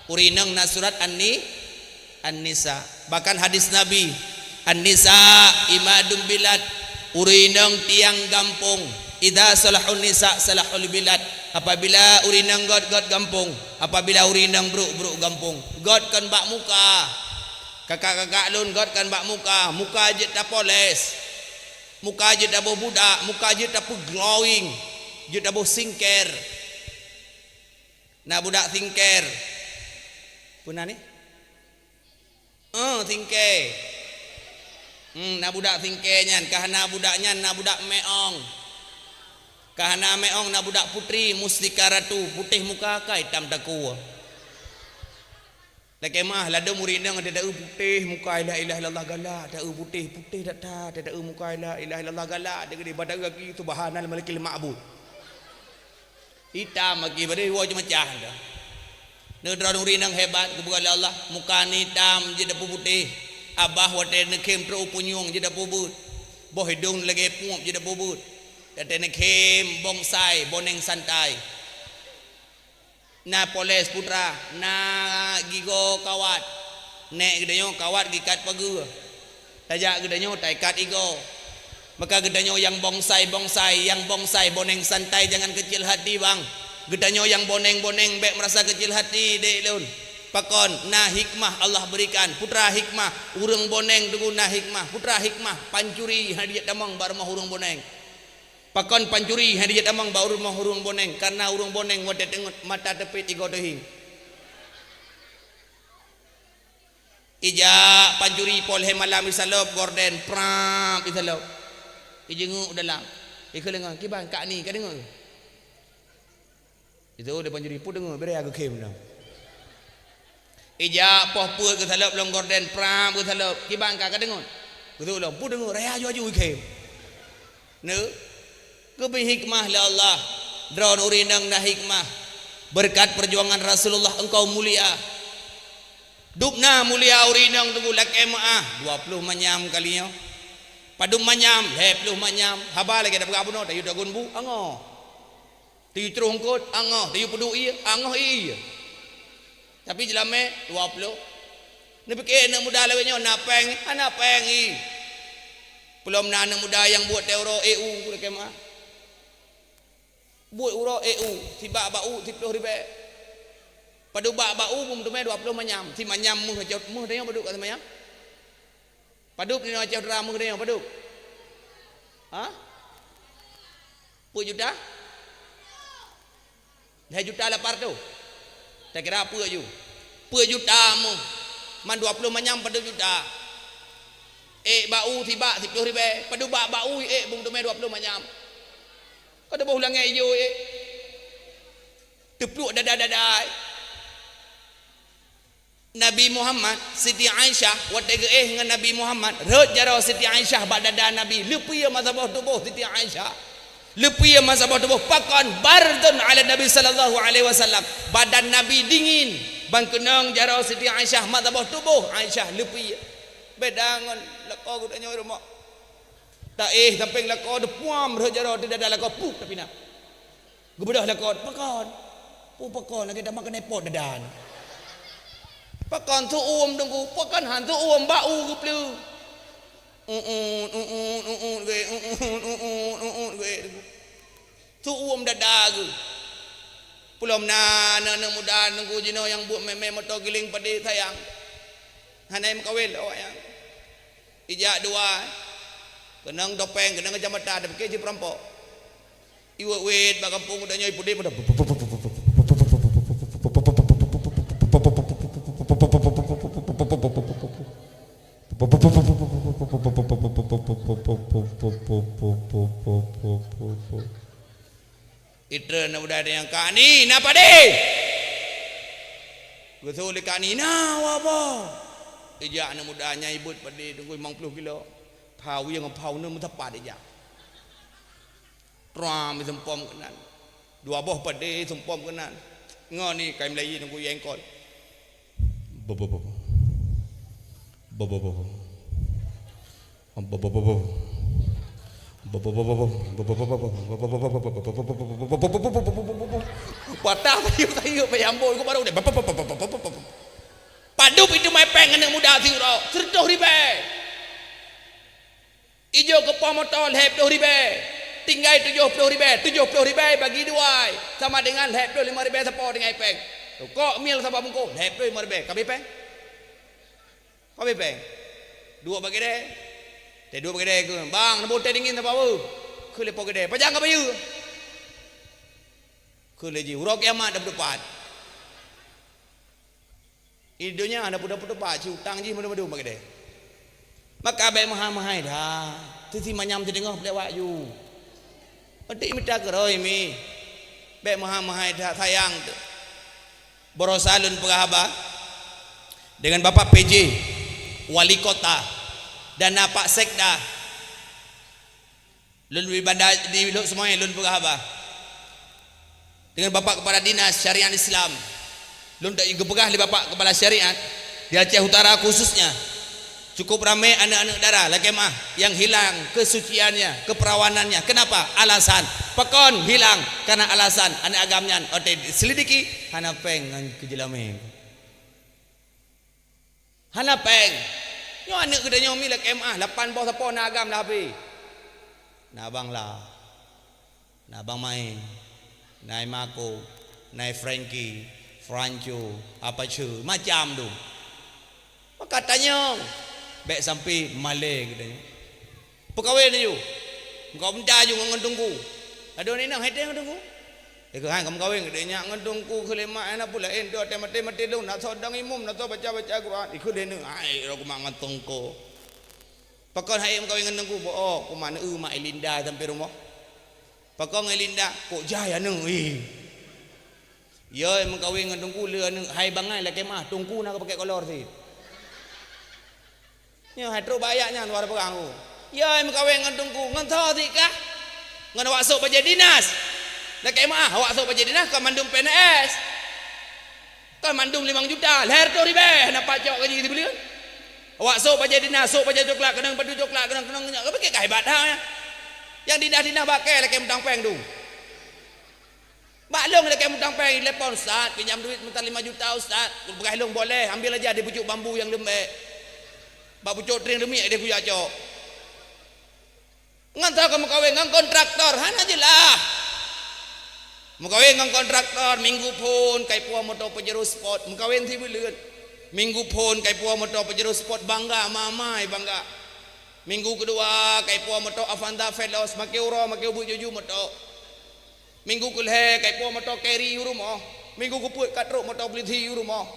Ureueng inong na surat An-Ni-, An-Nisa. Bahkan hadis Nabi, "An-nisa imadul bilad." Ureueng inong tiang gampông. "Idza salahun nisa, salahul bilad." Apabila ureueng inong gèt, gèt gampông. Apabila ureueng inong brôk, brôk gampông. Gèt kon bak muka. Kakak-kakak lôn, gèt kon bak muka. Muka jeuet tapoles. Muka jeuet taboh budak, muka jeuet tapeuglowing, jeuet taboh skincare. Na budak skincare. Peue nan nyan? Eh, skincare. Hmm, na budak skincare nyan, ka hana budak nyan, na budak Meong. Ka hana Meong, na budak Putri, Mustika Ratu, putéh muka, ka itam takue. Lakèe meu'ah, ladôm ureueng inong tataeu putéh muka la ilaha illallah galak, taeu putéh, putéh that-that, tataeu muka la ilaha illallah galak, teukeudi bak taeu gaki subhanal malikil ma'bud. Itam gaki, padahai woe cuma cah dah. Neutron ureueng inong hebat, geupeugah lé Allah, muka neuitam jeuet tapeuputéh. Abah watèe neukhém trok u punyueng jeuet tapeubeuet. Boh idông lagèe puep jeuet tapeubeuet. Watèe neukhém bonsai, boneng santai. Na poles putra, na gigoe kawat. Nèk geutanyoe kawat geuikat pageue. Tajak geutanyoe taikat igoe. Maka geutanyoe nyang bonsai-bonsai, nyang bonsai boneng santai jangan kecil hati, bang. Geutanyoe nyang boneng-boneng bèk meurasa kecil hati, dek lôn. Pakon? Na hikmah Allah berikan. Putra hikmah, ureueng boneng teungku na hikmah. Putra hikmah, pancuri hana jeuet tamong bak rumoh ureueng boneng. Pakon pancuri hana jeuet tamong bak rumoh ureueng boneng, kareuna ureueng boneng watèe teungeut mata teupet igoe teuhieng. Ijak pancuri poh lhèe malam isalop gorden, prap isalop. Ijeungeuk u dalam. Ikheun lé ngon, "Kiban, Kak Ni, ka deungö?" Itu depan juri, "Peue deungö, bèrèh geukhém dah." Ijak poh peuet geusalop lom gorden, prap geusalop. "Kiban ka, ka deungö?" Geusalop lom, "Peue deungö, raya aju-aju ikhém." Neu? Geubri hikmah lé Allah. Droeneuh ureueng inong na hikmah. Beureukat peujuangan Rasulullah engkau mulia. Dubna mulia ureueng inong teungku lakèe meu'ah, dua ploh manyam kali nyoe. Padub manyam, lhèe ploh manyam. Haba lagèe tapeugah bunoe, tayue tagun bu, angoh. Tayue troh eungkôt, angoh. Tayue peuduek ié, angoh ié. Tapi jeulamèe dua ploh. Neupike aneuk muda lawét nyoe na pèng, hana pèng ié. Peulom na aneuk muda nyang buet teuh uroe ék u lakèe meu'ah. Buet uroe ék u, sibak bak u siploh ribèe. Padub bak bak u beumeuteumèe dua ploh manyam, simanyam méuh, méuh tanyoe padub ka simanyam. Padub nyoe Aceh Utara méuh tanyoe padub? Ha? Peuet juta? Lhèe juta lapan reutôh. Takira peuet ju. Peuet juta méuh. Man dua ploh manyam padub juta. Ék bak u sibak siploh ribèe. Padub bak bak u ék beumeuteumèe dua ploh manyam. Ka teuboh u langèt ijo ék. Teupluek dada-dada ék. Nabi Muhammad, Siti Aisyah, watèe geuéh ngon Nabi Muhammad, rhot jaroe Siti Aisyah bak dada Nabi, leupie meusaboh tuboh Siti Aisyah. Leupie meusaboh tuboh, pakon? Bardun 'ala Nabi sallallahu alaihi wasallam. Badan Nabi dingin. Ban keunong jaroe Siti Aisyah meusaboh tuboh Aisyah leupie. Beda ngon lakoe geutanyoe rumoh. Taéh sampéng lakoe teupuam rhot jaroe di dada lakoe, puh, tapinah. Geubeudôh lakoe, pakon? Peue pakon, lagèe tamah keuneuk pot dada nyoe. Pakon, seuuem teungku, pakon han seuuem, bak u geupleue. Uut, uut, uut, geuék, uut, uut, uut, uut, geuék. Seuuem dada geuh. Peulom na aneuk-aneuk muda teungku jinoe nyang buet mè-mè moto giléng padé sayang. Hana meukawen lé awaknyan. Ijak dua, Keunong topeng, keunong kacamata, tapike jih peurampok. Iwet-wet bak gampông, udah nyoe ipeudim, udah. Itrön aneuk muda nyang, "Kak Ni, na padé?" Geuseuôt lé Kak Ni, "Na, wah boh." Ijak aneuk muda nyan, ibeuet padé teungku limong ploh kilo. Phau yeueng phau neum meusapat ijak. Tram isumpom keunan. Dua boh padé isumpom keunan. Ngon ni kai Meulayu teungku yue engkol. Boh, boh, boh, boh. Boh, boh, boh, boh. Boh, boh, boh, boh. Patah sayeup-sayeup payah ambon ku baru deh. Padub itu mai péng aneuk muda siuroe, seureutôh ribèe. Ijok keu poh moto lhèe ploh ribèe. Tinggai tujoh ploh ribèe. Tujoh ploh ribèe bagi dua sama dengan lhèe ploh limong ribèe sapo tinggai péng. Rukok mil saboh bungkôh lhèe ploh limong ribèe. Ka abéh péng? Ka abéh péng? Duek bak keudè. Teuduek bak keudè kheun, "Bang, neubôh teh dingin saboh beuh." Kheun lé po keudè, "Pajan ka bayeue?" Kheun lé jih, "Uroe kiamat dah peutupat." Di donya hana peue-peue teupeu, ci utang jih mandum-mandum bak keudè. Maka bèk meuhai-meuhai that. Teusi manyam teudeungoh lewat ju. Meutik mita keurôi mi. Bèk meuhai-meuhai that, sayang teuh. Baroesa lôn peugah haba deungon Bapak P J, Wali Kota, dan na Pak Sekda. Lôn di Banda, di Lhokseumawe lôn peugah haba deungon Bapak Kepala Dinas Syariat Islam. Lôn dak geupeugah lé Bapak Kepala Syariat di Aceh Utara khususnya, cukup ramé aneuk-aneuk dara lakèe meuah nyang hilang kesuciannya, keperawanannya. Kenapa? Alasan. Pakon hilang? Karena alasan aneuk agam nyan watèe diselidiki hana péng ngon keu jeulamé. Hana péng. Nyoe aneuk geutanyoe mi lakèe meuah, lapan boh sapo na agam lah habéh. Na Bang La, na Bang Maeng, na Imako, na Frankie, Franco, Apache, macam tu. Maka tanyong, bèk sampai malèe geutanyoe. Peukawen aju. Meukawen mita aju ngon, ngon teungku. Ladôm inong, hai teuh ngon teungku. Ikheun, "Hai, ka meukawen geutanyoe nyan ngon teungku kheun lé mak, hana peue laén, dua teuh maté-maté lôn, na soe dong imum, na soe baca-baca Quran." Ikheun lé neuk, "Hai, roh kumat ngon teungku." "Pakon hai meukawen ngon teungku?" "Boh, kumat neu-eu mak Elinda sampai rumoh." "Pakon ngon Elinda?" "Kok jai aneuk, ih." "Yoi, meukawen ngon teungku le aneuk, hai bangai lakèe meuah, teungku na ka pakèk kolor sit." Nyoe hai trok bak ayat nyan, luwa peugah ku. "Yoi, meukawen ngon teungku, ngon soe sit kah?" "Ngon awak sôk bajèe dinas." "Lakèe meuah, awak sôk bajèe dinas kon mandum P N S. Kon mandum limong juta, lhèe reutôh ribèe, hana pajoh gaji sibuleuen. Awak sôk bajèe dinas, sôk bajèe coklat, keunong baju coklat, keunong, keunong nyoe, ka pikée ka hebat that nyan. Nyang dinas-dinas bak kèe lakèe mutang péng tu." Bak lôn lakèe mutang péng, telepon, "Ustaz, pinjam duit sebentar lima juta, Ustaz." Kupeugah lôn, "Boleh, ambil aja di pucuk bambu nyang leumbek. Bak pucuk trieng deumiek deh kujak cok." Ngon soe ka meukawen? Ngon kontraktor, hana jeulaih. Meukawen ngon kontraktor, minggu phôn, kai puwoe moto Pajero Sport, meukawen sibuleuen. Minggu phôn, kai puwoe moto Pajero Sport, bangga, mamai bangga. Minggu keudua, kai puwoe moto Avanza Veloz, makai uroe, makai ubit juju moto. Minggu keulhèe, kai puwoe moto Carry u rumoh. Minggu keupeuet, ka trok moto polisi u rumoh.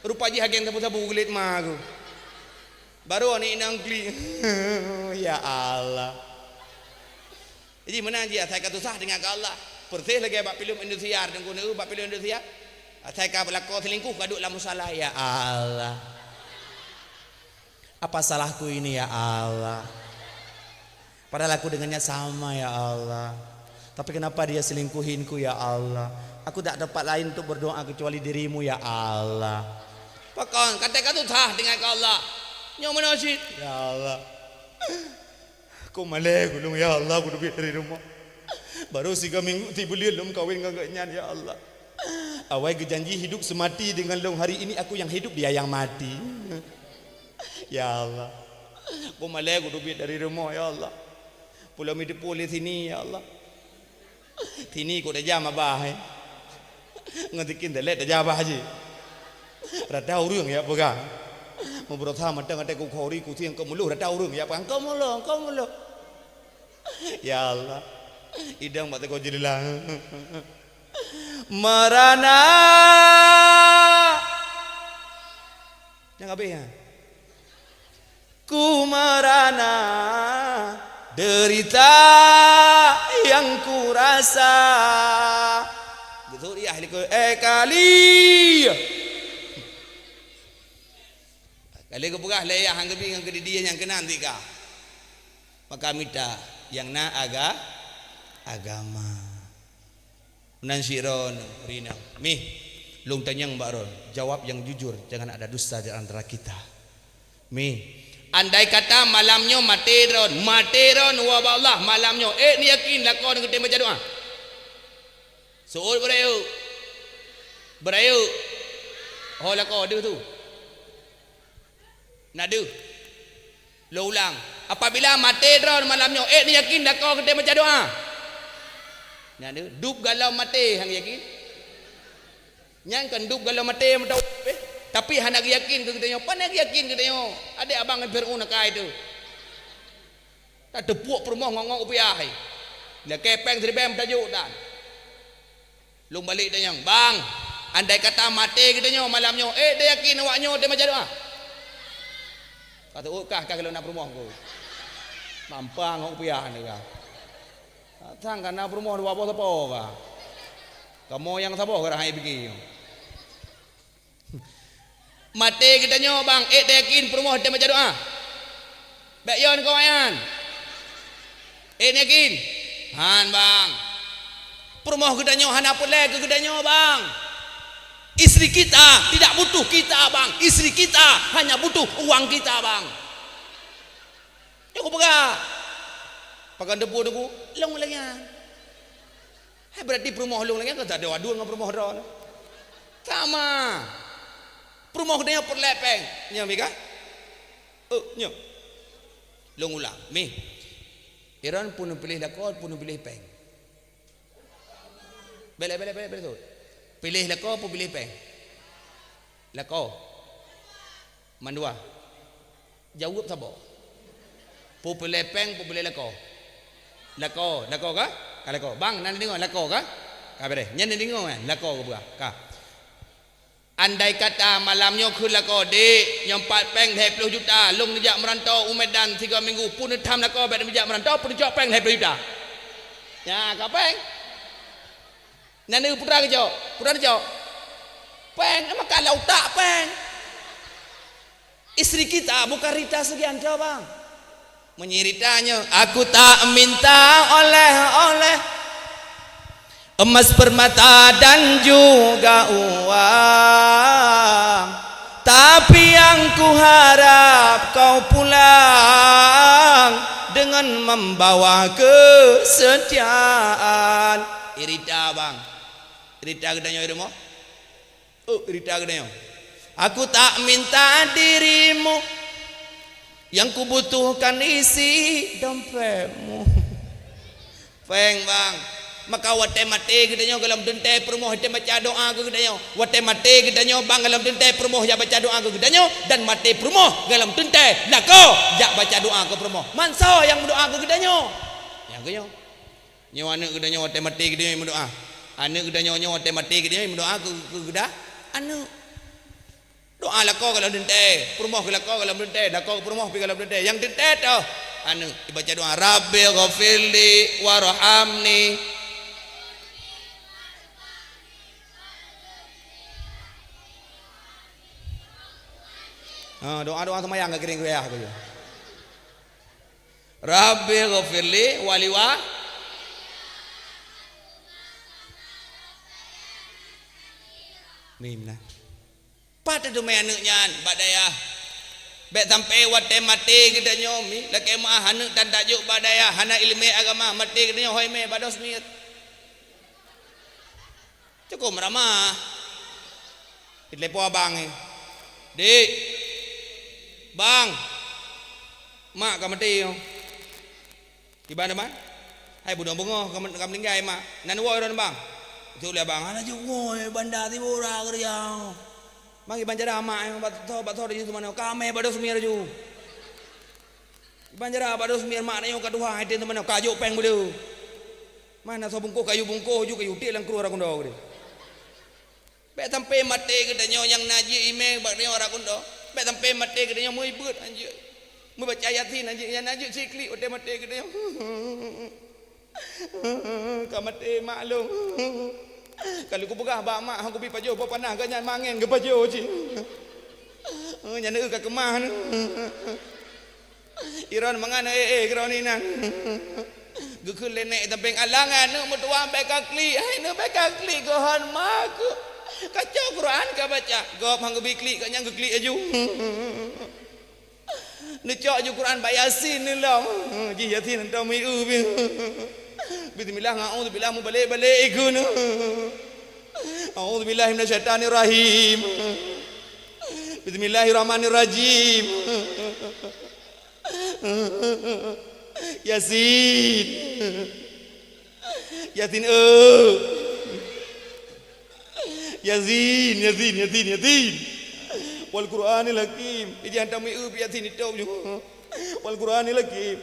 Rupa jih agen sabu-sabu geulet ma ku. Baru aneuk inong klik. Ya Allah. Jadi meunan jih asai ka susah teuingat keu Allah. Persis lagèe bak filem Indosiar, deungon bak filem Indosiar. Asai ka beulakon selingkuh ka duek lam musala, ya Allah. Apa salahku ini, ya Allah? Padahal aku dengannya sama, ya Allah. Tapi kenapa dia selingkuhin ku, ya Allah? Aku tak tempat lain untuk berdoa kecuali dirimu, ya Allah. Pakon, ka teuka susah teuingat keu Allah. Nyoe meunan cit, ya Allah. Kok malèe ku lôn, ya Allah, kuteubiet dari rumoh. Baru siga minggu sibuleuen lôn kawen ngon gobnyan, ya Allah. Awai geujanji hidup seumati deungon lôn, hari ini aku nyang hidup, dia nyang mati. Ya Allah. Kok malèe kuteubiet dari rumoh, ya Allah. Pulo mi teupue lé sini, ya Allah. Sini kok tajam abah, eh. Ngon sikin telek tajam abah jih. Rata ureueng ya peugah. Meubeurosa mantong até kukhori kusi nyang keu meulôh rata ureuëng, ya, peugah, "Engkau meulôh, engkau meulôh." Ya Allah, idong bak teungoh jeuleulang. Merana. Nyang habéh, ya. Ku merana derita yang ku rasa. Geusut yah likot, eh, kali. Kali geupeugah lé yah han geubi ngon keudidi nyang keunan tika. Maka mita nyang na aga-, agama. Nan sidroe rina, "Mih, lôn tanyong bak droe, jawab nyang jujur, jangan ada dusta di antara kita. Mih, andai kata malam nyoe maté droe, maté droe ubak Allah malam nyoe, ék neuyakin lakoe neugeutém baca doa?" Seuôt beurayeuk. Beurayeuk. Ho lakoe deuh tu. Na deuh. Lôn ulang, apabila maté droe malam nyoe, ék neuyakin lakoe geutém baca doa? Na deuh, dub galom maté han yakin. Nyan kan dub galom maté meudawa, eh. Tapi hana geuyakin keu geutanyoe. Pane geuyakin geutanyoe? Adék abang Fir'aun akai teuh. Tateupuek peurumoh ngok-ngok rupiah hai. Lakée péng siribée meutajok dan. Lôn balek tanyong, "Bang, andai kata maté geutanyoe malam nyoe, ék neuyakin awak nyoe teuma baca doa?" Ka teuôt kah, kah lôn na peurumoh ku. Mampang ngok rupiah ni kah. Sang ka na peurumoh dua boh sapo kah. Kamoe nyang saboh kah hai bigi. Maté geutanyoe, bang, ék tayakin peurumoh teuh baca doa? Bék yon keu awaknyan. Ék yakin? Han, bang. Peurumoh geutanyoe hana peureulée keu geutanyoe, bang. Istri kita tidak butuh kita, bang. Istri kita hanya butuh uang kita, bang. Nyoe kupeugah. Pakon teupeu teungku, lôn lagée nyan. Hai, berarti peurumoh lôn lagée nyan ka tadua-dua ngon peurumoh droe. Sama. Peurumoh geutanyoe peureulée péng. Nyoe, Mika? Oh, nyoe. Lôn ulang. Mih. Iron pun piléh lakoe, pun piléh péng. Belek, belek, belek, belek tu. Piléh lakoe, pun piléh péng. Lakoe. Mandua. Jaweueb saboh. Peupiléh péng, peupiléh lakoe. Lakoe, lakoe ka? Ka lakoe. Bang, na deungoe lakoe ka? Ka beureh. Nyan na deungoe kan? Lakoe geupeugah. Ka. Andai kata malam nyoe kheun lakoe, "Dek, nyoe pat péng lhée ploh juta, lôn neujak meuranto u Medan sigoe minggu, pun neutham lakoe bék neujak meuranto, pun neucok péng lhée ploh juta." Nya ka péng. Nyan putra geucok, putra geucok. Péng, maka lam utak péng. Istri kita bukan Rita Sugianto, bang. Meunyoe Rita nyoe, "Aku tak minta oleh-oleh, emas permata dan juga uang, tapi yang kuharap kau pulang dengan membawa kesetiaan." Rita, bang. Rita geutanyoe i rumoh. Oh, Rita geutanyoe. "Aku tak minta dirimu, yang kubutuhkan isi dompetmu." Péng, bang. Maka watée maté geutanyoe gohlom teuntée peurumoh jak baca doa keu geutanyoe. Watée maté geutanyoe, bang, gohlom teuntée peurumoh jak baca doa keu geutanyoe, dan maté peurumoh gohlom teuntée lakoe jak baca doa keu peurumoh. Man soe nyang meudoa keu geutanyoe? Nyang geutanyoe. Nyoe aneuëk geutanyoe watée maté geutanyoe meudoa. Aneuëk geutanyoe nyoe watée maté geutanyoe meudoa keu, keu geuda aneuëk. Doa lakoe gohlom teuntée, peurumoh keu lakoe gohlom teuntée, lakoe keu peurumoh pih gohlom teuntée. Nyang teuntée toh aneuëk, ibaca doa, "Rabbighfirli warhamni." Ha, doa-doa seumayang ka kireng kuyah ku. Rabbighfirli wali wa-, mim nah. Pat teumé aneuëk nyan bak dayah. Bék sampai watée maté geutanyoe mi, lakée meuáh aneuëk tan tajok bak dayah, hana iéleumé agama, maté geutanyoe hôi mé bak dos miet. Cukôp meuramah. Jitelepon abang nyan, "Dek, bang, mak ka maté nyoe." Kiban teuma, "Hai, beudôh beungoh ka, ka meuninggai mak." "Nan woe droeneuh bang?" Jaweueb lé abang, "Hana jeuet woe, banda sibora keureuja." Mari ban cara mak nyoe, bak tho, bak tho tanyoe teuma nyoe, ka mè bak doh sumir laju. Ban cara bak doh sumir mak nyoe ka tuha, hai tem teuma nyoe, ka jok péng beuleue. Mana soe bungkôh kayu bungkôh ju kayu tiek lam krueng Rakundo geude. Bèk sampai maté geutanyoe nyang na jih imè bak tanyoe Rakundo. Bèk sampai maté geutanyoe meubeuet anjeue. Meubaca Yasin anjeue, nyang na jih siklik watèe maté geutanyoe. Ka maté mak lôn. Ka lheueh kupeugah bak mak, han kubi pajoh boh panah, gobnyan mangén geupajoh cit. Nyan eu ka keumah nyoe. Iron mangan, eh, eh, keudroe inan. Geukheun lé nèk sampéng, "Alah, aneuk meutuwah bèk ka klik, hai neuk bèk ka klik, goh hon ma keuh. Ka cok Quran ka baca." Gob han geubi klik, gobnyan geuklik laju. Neucok ju Quran bak Yasin neulom. Jih Yasin hantom meu-eu pih. Bismillah ngon auzubillah meubalek-balek ikeu nyoe. Auzubillahi minasyaitanirrahim. Bismillahirrahmanirrahim. Yasin. Yasin, eh. Yasin, Yasin, Yasin, Yasin. Wal Qur'anil Hakim. Ijih hantom meu-eu pih Yasin itôb ju. Wal Qur'anil Hakim.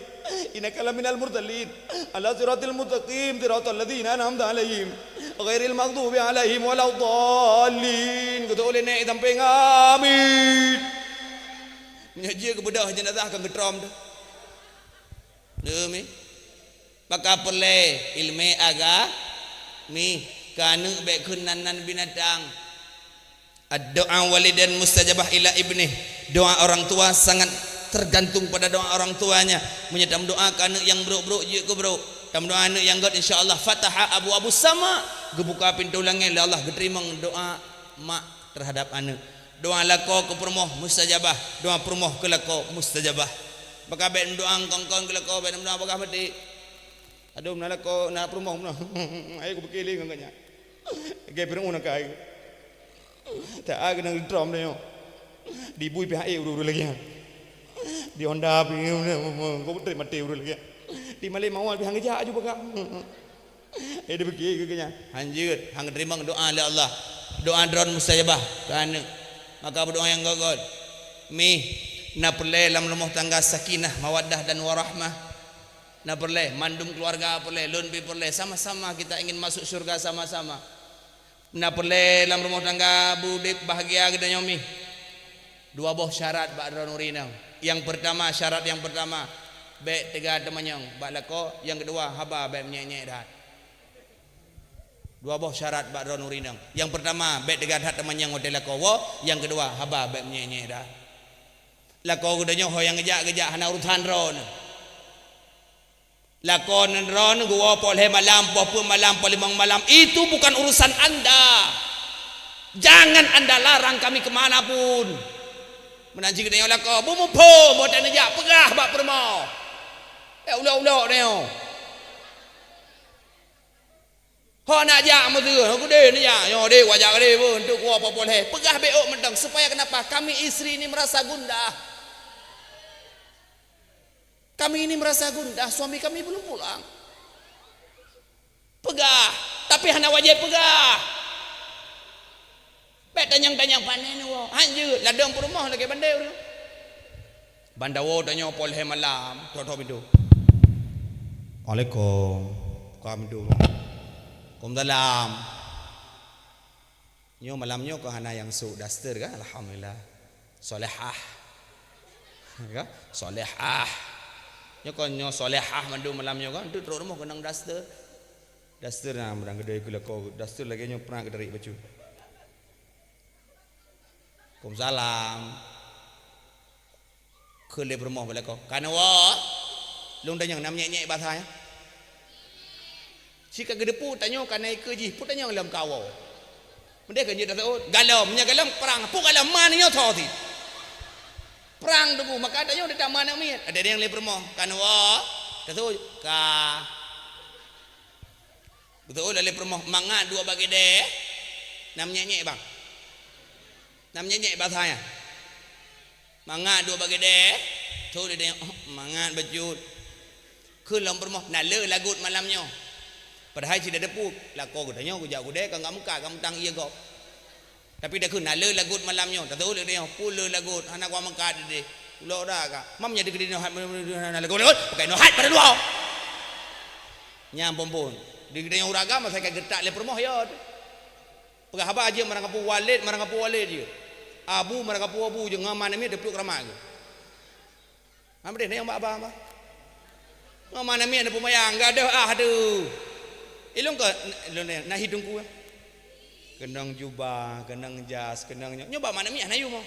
Innaka laminal mursalin. Ala siratil mustaqim, siratal ladzina an'amta 'alaihim. Ghairil maghdubi 'alaihim waladdallin. Geutôh lé nèk sampéng, amin. Meunyoe jih geubeudôh jeunazah ka geutrom teuh. Demi. Maka peureulèe ileumèe agami, keu aneuk bèk kheun nan-nan binatang. Ad-du'a walidan mustajabah ila ibnih. Doa orang tua sangat tergantung pada doa orang tuanya. Meunyoe tameudoa keu aneuk nyang brôk-brôk, jeuet keu brôk. Tameudoa aneuk nyang göt, insya Allah, fataha abwabus sama, geubuka pintoe langèt lé Allah, geuteurimong doa mak terhadap aneuk. Doa lakoe keu peurumoh mustajabah, doa peurumoh keu lakoe mustajabah. Maka bèk meudoa kon-kon keu lakoe, bèk meudoa bagaih maté. Adoe, na lakoe, na peurumoh meunoe. Ayo kupiké lé ngon gobnyan. Lagèe Fir'aun akai. Taát keunan geutrom tanyoe. Dibui pih hak ék ureueng-ureueng lagèe nyan. Di Honda pih, kok peutrép maté ureueng lagèe nyan. Di Malém Awai pih han geujak aju bak. Eh, dipiké keu gobnyan. Han jeuet, han geuteurimong doa lé Allah. Doa droen mustajabah keu aneuk. Maka beudoa nyang göt-göt. Mih, na peureulèe lam rumoh tangga sakinah, mawaddah dan warahmah. Na peureulèe, mandum keuluwarga peureulèe, lôn pih peureulèe, sama-sama kita ingin masuk syurga sama-sama. Na peureulèe lam rumoh tangga beuudép bahgia geutanyoe mih. Dua boh syarat bak droeneuh ureueng inong. Nyang peurtama, syarat nyang peurtama, bèk teuga teumanyong bak lakoe, nyang keudua, haba bèk meunyèk-nyèk that. Dua boh syarat bak droeneuh ureueng inong. Nyang peurtama, bèk teuga that teumanyong watèe lakoe woe, nyang keudua, haba bèk meunyèk-nyèk that. Lakoe geutanyoe ho nyang geujak-geujak hana urosan droeneuh. Lakoe droeneuh geuwoe poh lhèe malam, poh peuet malam, poh limong malam, itu bukan urusan anda. Jangan anda larang kami ke mana pun. Meunan cit geutanyoe lakoe, beumuphom watèe neujak peugah bak peurumoh. Eh, ulok-ulok tanyoe. Ho nak jak meuteuen, ho keudeh neujak, nyoe deh, wajak keudeh pun, untuk kuwoe poh-poh lhèe. Peugah beuôk mantong, supaya kenapa? Kami istri ini merasa gundah. Kami ini merasa gundah, suami kami belum pulang. Peugah, tapi hana wajéb peugah. Bèk tanyong-tanyong, "Pane neuwoe?" Han jeuet, ladôm peurumoh lagèe bandèe ureueng. Ban tawoe tanyoe poh lhèe malam, trok-trok pintoe. "Assalamualaikum." Buka pintoe. "Waalaikumsalam." Nyoe malam nyoe kon hana nyang sôk daster kan? Alhamdulillah. Solehah. Kan? Solehah. Nyoe kon nyoe solehah mandum malam nyoe kan? Enteuk trok rumoh keunong daster. Daster na meudang keudeh keu lakoe, daster lagèe nyoe peureunah geutarék bacut. Waalaikumsalam. Kheun lé peurumoh bak lakoe, "Ka neuwoe?" Lôn tanyong, na meunyèk-nyèk basa nyan. Cit ka geuteupeue tanyoe ka na ikeue jih, peue tanyong lom ka woe. Meudeh ka jeuet taseuôt, galom, meunyoe galom prang, peue galom ma nyoe tho cit. Prang teungku, maka tanyoe teutamah aneuk miet. Ada nyang lé peurumoh, "Ka neuwoe?" Taseuôt, "Ka." Beutôi lé peurumoh, mangat duek bak keudè, na meunyèk-nyèk bang. Na meunyèk-nyèk basa nyan. Mangat duek bak keudè, tho lé tanyoe, "Oh, mangat bacut." Kheun lom peurumoh, "Na le lagot malam nyoe?" Padahai cit teupeue, lakoe geutanyoe geujak keudè ka nggak meukat, ka meutang ié gob. Tapi takheun na le lagot malam nyoe, tateuôt lé nyoe, peue le lagot, hana kumeungkat deh. Ulok dah ka. Mam nyang dikeue nyoe hat, na lagot, lagot, pakai nyoe hat pada dua. Nyang phon-phon. Dikeue nyoe ureueng agam, masa ka geutak lé peurumoh, ya. Peugah haba jeuet marang kapeue Walid, marang kapeue Walid jeuet. Abu marang kapeue Abu jeuet, ngon ma namiet teupluek keuramat jeuet. Hana deh, na nyang bak abang, bah. Ngon ma namiet na peumayang, gadoh ah, aduh. Ilong ke, ilong ni, na hi teungku, eh. Keunong jubah, keunong jas, keunong nyoe. Nyoe bak ma namiet hana yum, oh.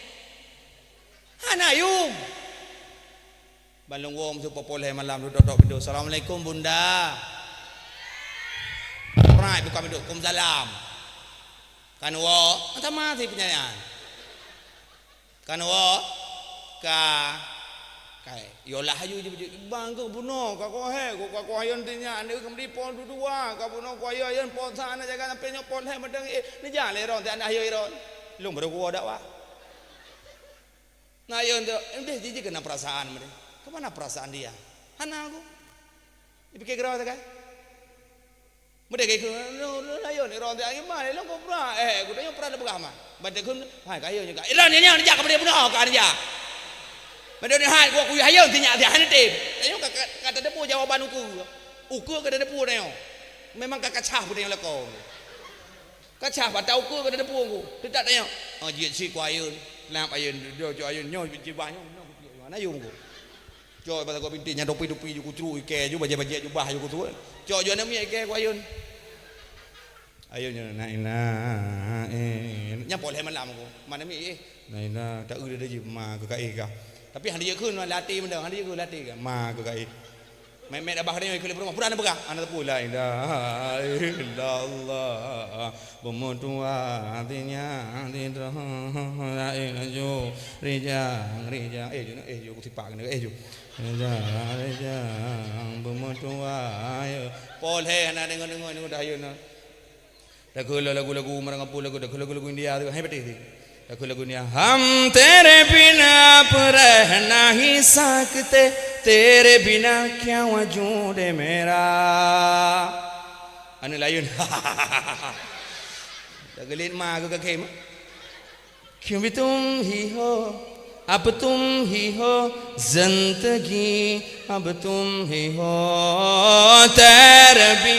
Hana yum. Ban lôn woe meusu poh lhèe malam, dudoe-doe pintoe. "Assalamualaikum, Bunda." Prai buka pintoe, "Waalaikumsalam." Kan woe, sama si peunyanyi. Kan woe, ka, kai. Yolah ayu je, bang ke bunoe, ka kohé, ka kohé yon tinyak, ni ke meudipo dua-dua, ka bunoe kohé yon, posa na jaga sampai nyoe poh lhèe madang, eh, ni jalan ron, tiada ayo ron. Lôn baru kuwoe dakwah. Nah, ayo tu, eh, deh, jiji kena perasaan meunan. Ke mana perasaan dia? Hana aku. Dipikir keudroe sagai. Meudeh ke, "Lôn, lôn, ayo ni, ron, ayo, ma, lôn keu pra." Eh, kutanyoe pra teupeugah, ma. Bateukheun, "Hai, kayo nyoe ka." "Iran nyoe, nyoe, jak ka meudeh bunoe, ka nyoe jak." Meudeh ni, hai, gua kuyu hayeu, tinyak, tinyak, hana tem. Tanyoe ka, ka, ka tateupeue jawaban ukeue. Ukeue ka tateupeue tanyoe. Memang ka kacah peutanyoe lakoe. Kacah, bak ta ukeue ka tateupeue ku. Teutap tanyoe. Oh, jeuet si ku ayeun. Lam ayeun, jok, jok ayeun, nyoe jibah nyoe, nyoe kupiek nyoe. Hana yum ku. Cok bak sagoe bintéh nyan topi-topi ju kucruk ikèe ju, bajèe-bajèe jubah ju kutuek. Cok ju aneuk miet ikèe ku ayôn. Ayôn nyan, "Na ilaha, eh." Nyan poh lhèe malam ku. Ma aneuk miet, eh. "Na ilaha, ta eu dada jih ma keu kaéh kah." Tapi hana jeuet kheun, lam até mantong, hana jeuet kheun, lam até kah. "Ma keu kaéh." Mèt-mèt abah nyoe keu lé peurumoh, peue hana peugah, hana teupeue, "La ilaha illallah." Beumeutuah sinyang sidroe, laén ju rijang, rijang. Eh, ju, eh, ju, kusipak keunoe, eh, ju. Rijang, rijang, beumeutuah, ya. Poh lhèe hana deungoe-deungoe, deungoe dah ayeuna. Takheun lagu-lagu marang apui lagu, takheun lagu-lagu India tu, hai beutôi sih. Takheun lagu India, "Hum tere bina ap reh nahi sakte, tere bina kya wujud hai mera." Aneuk layeuen. Dak geulit ma keu kakém. "Kyun bhi tum hi ho, ab tum hi ho, zindagi ab tum hi ho, tere bhi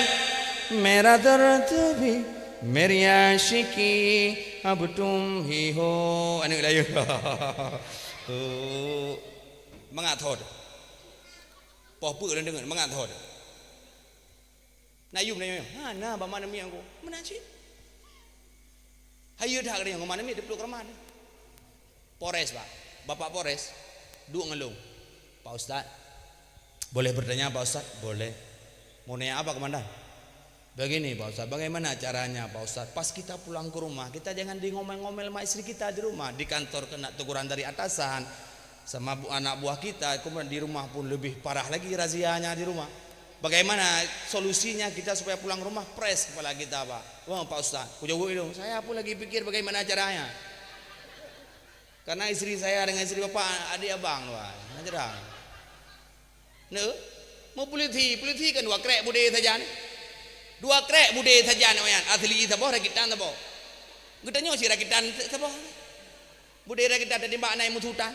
mera dard bhi, meri aashiqi ab tum hi ho." Aneuk layeuen. Oh. Mangat thot. Poh peue lôn deungon, mangat thot. Na yum na yum. Hana, bak ma aneuk miet ku. Meunan cit. Hayeu that katanya, ngon ma aneuk miet teupluek keuramat. Polres, Pak. Bapak Polres, duek ngon lôn. "Pak Ustaz, boleh bertanya, Pak Ustaz?" "Boleh." "Mau nanya apa, Komandan?" "Begini, Pak Ustaz, bagaimana caranya, Pak Ustaz, pas kita pulang ke rumah, kita jangan di ngomel-ngomel sama istri kita di rumah, di kantor kena teguran dari atasan, sama bu-, anak buah kita, kemudian di rumah pun lebih parah lagi razianya di rumah." Bagaimana solusinya kita supaya pulang rumah fresh kepala kita, Pak? Wah, Pak Ustaz, kujaweueb lôn, saya pun lagi pikir bagaimana caranya. Karena istri saya dengan istri bapak adik abang, wah, na jarang. Neu, mau polisi, polisi kan dua krek budé saja ni. Dua krek budé saja ni, wayan. Asli saboh, rakitan saboh. Geutanyoe si rakitan saboh. Budé rakitan tatimbak nai musuh tan.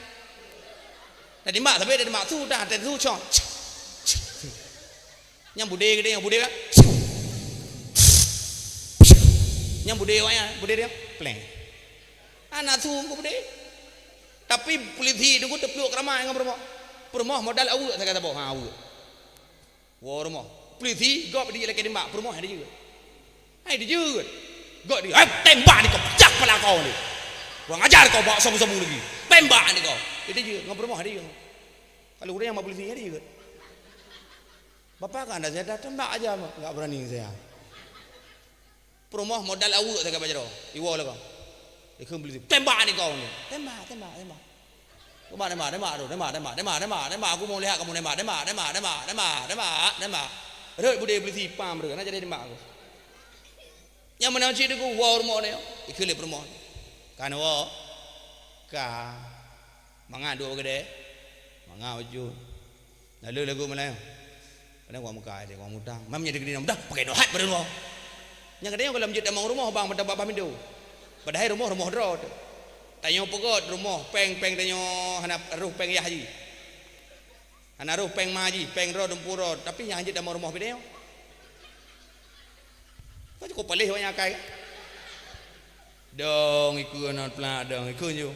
Tatimbak, tapi tatimbak su tan, tatimbak su cong. Nyang budé geude, nyang budé kan. Nyang budé awaknyan, budé dia, pleng. Hana su keu budé. Tapi polisi tu teupluek keuramat ngon peurumoh. Peurumoh modal aweuek sagai saboh, ha, aweuek. Woe rumoh. Polisi gob di lagèe tembak, peurumoh hai dijeuet. Hai dijeuet. Gob di, "Eh, tembak di kau, pecah kepala kau ni. Kurang ajar kau bawa sabu-sabu lagi. Tembak di kau." Hai dijeuet, ngon peurumoh hai dijeuet. Kalau ureueng nyang ma polisi hai dijeuet. "Bapak kan dah saya dah tembak aja, Mak. Enggak berani saya." Peurumoh modal aweuek sagai bak jaroe. Iwoe lé kong. Ikheun polisi, "Tembak ni kau ni." Tembak, tembak, tembak. Tembak, tembak, tembak tu, tembak, tembak, tembak, tembak, tembak. Aku mau lihat kamu nembak, tembak, tembak, tembak, tembak, tembak, tembak. Rhot budé polisi pam rhot, na jadi tembak aku. Nyang meunan cit teungku, woe rumoh ni. Ikheun lé peurumoh. Kan woe. Ka. Mangat duek bak keudè. Mangat ujeuen. Lalu lagu Melayu. Kadang wak muka aja, wak mutang. Mam jadi kena mutang, pakai dohat pada rumoh. Nyang kadang kalau jeuet tamong rumoh, bang, mata babah pintu. Padahai rumoh, rumoh droe teuh. Tanyoe peugöt rumoh, péng, péng tanyoe hana roh péng yah jih. Hana roh péng ma jih, péng droe dumpeue droe, tapi nyang hanjeuet tamong rumoh pih tanyoe. Kan cukup paléh awaknyan akai kan? Dong ikeu na plak dong ikeu nyoe.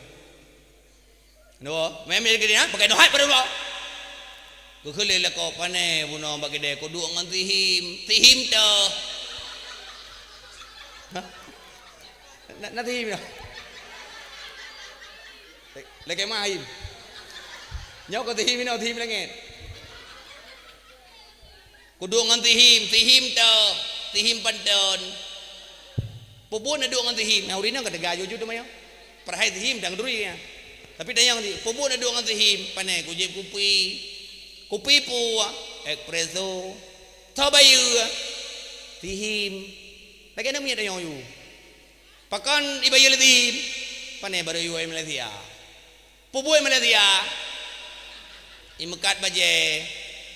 Nyoe, memang gini ha, pakai dohat pada Allah. Keukeuleh lakoe pané bunoe bak keudè, kuduek ngon sihim, sihim teuh. Hah? Na, na sihim dah. Lakèe main. Nyoe kon sihim inoe, sihim langèt. Kuduek ngon sihim, sihim teuh, sihim panton. Peue buet na duek ngon sihim? Nah, ureueng inong ka teuga jujur teuma nyoe. Padahai sihim dang duri nyan. Tapi tanyong cit, peue buet na duek ngon sihim? Pané kujieb kupi. Kupi peue? Espresso. Soe bayeue? Sihim. Lagèe na miet tanyong yue. Pakon ibayeue lé sihim? Pané barô yue i Malaysia. Peue buet Malaysia? Imeukat bajèe.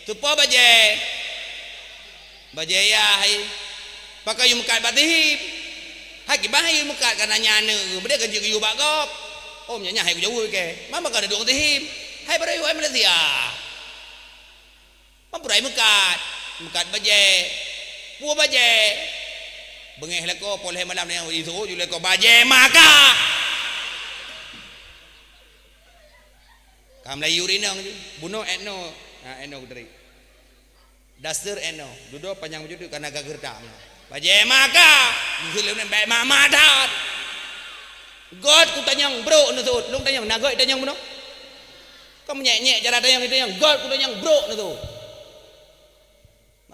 Teupo bajèe? Bajèe yah hai. Pakon yue meukat bak sihim? Hai kiban hai yue meukat ka na nyan aneuk, beudé ka jeuet geuyue bak gob. Oh, meunyo nyan hai kujaweueb kèe. Mama ka na duek ngon sihim. Hai barô yue i Malaysia. Mampu rai meukat, meukat bajèe. Peue bajèe? Beungèh lakoe, poh lhèe malam nyan, iseuôt ju lakoe, bajèe maka. Ka Melayu rinong ju. Bunoe etno, ha, etno keudri. Daster etno, dudoe panyang baju tu kana gageurta. Bajèe maka, geuleuneuk bèk mama that. Göt kutanyong brok neuseuôt, lôn tanyong, na göt tanyong bunoe? Ka meunyèk-nyèk cara tanyong, tanyong, göt kutanyong brok neuseuôt.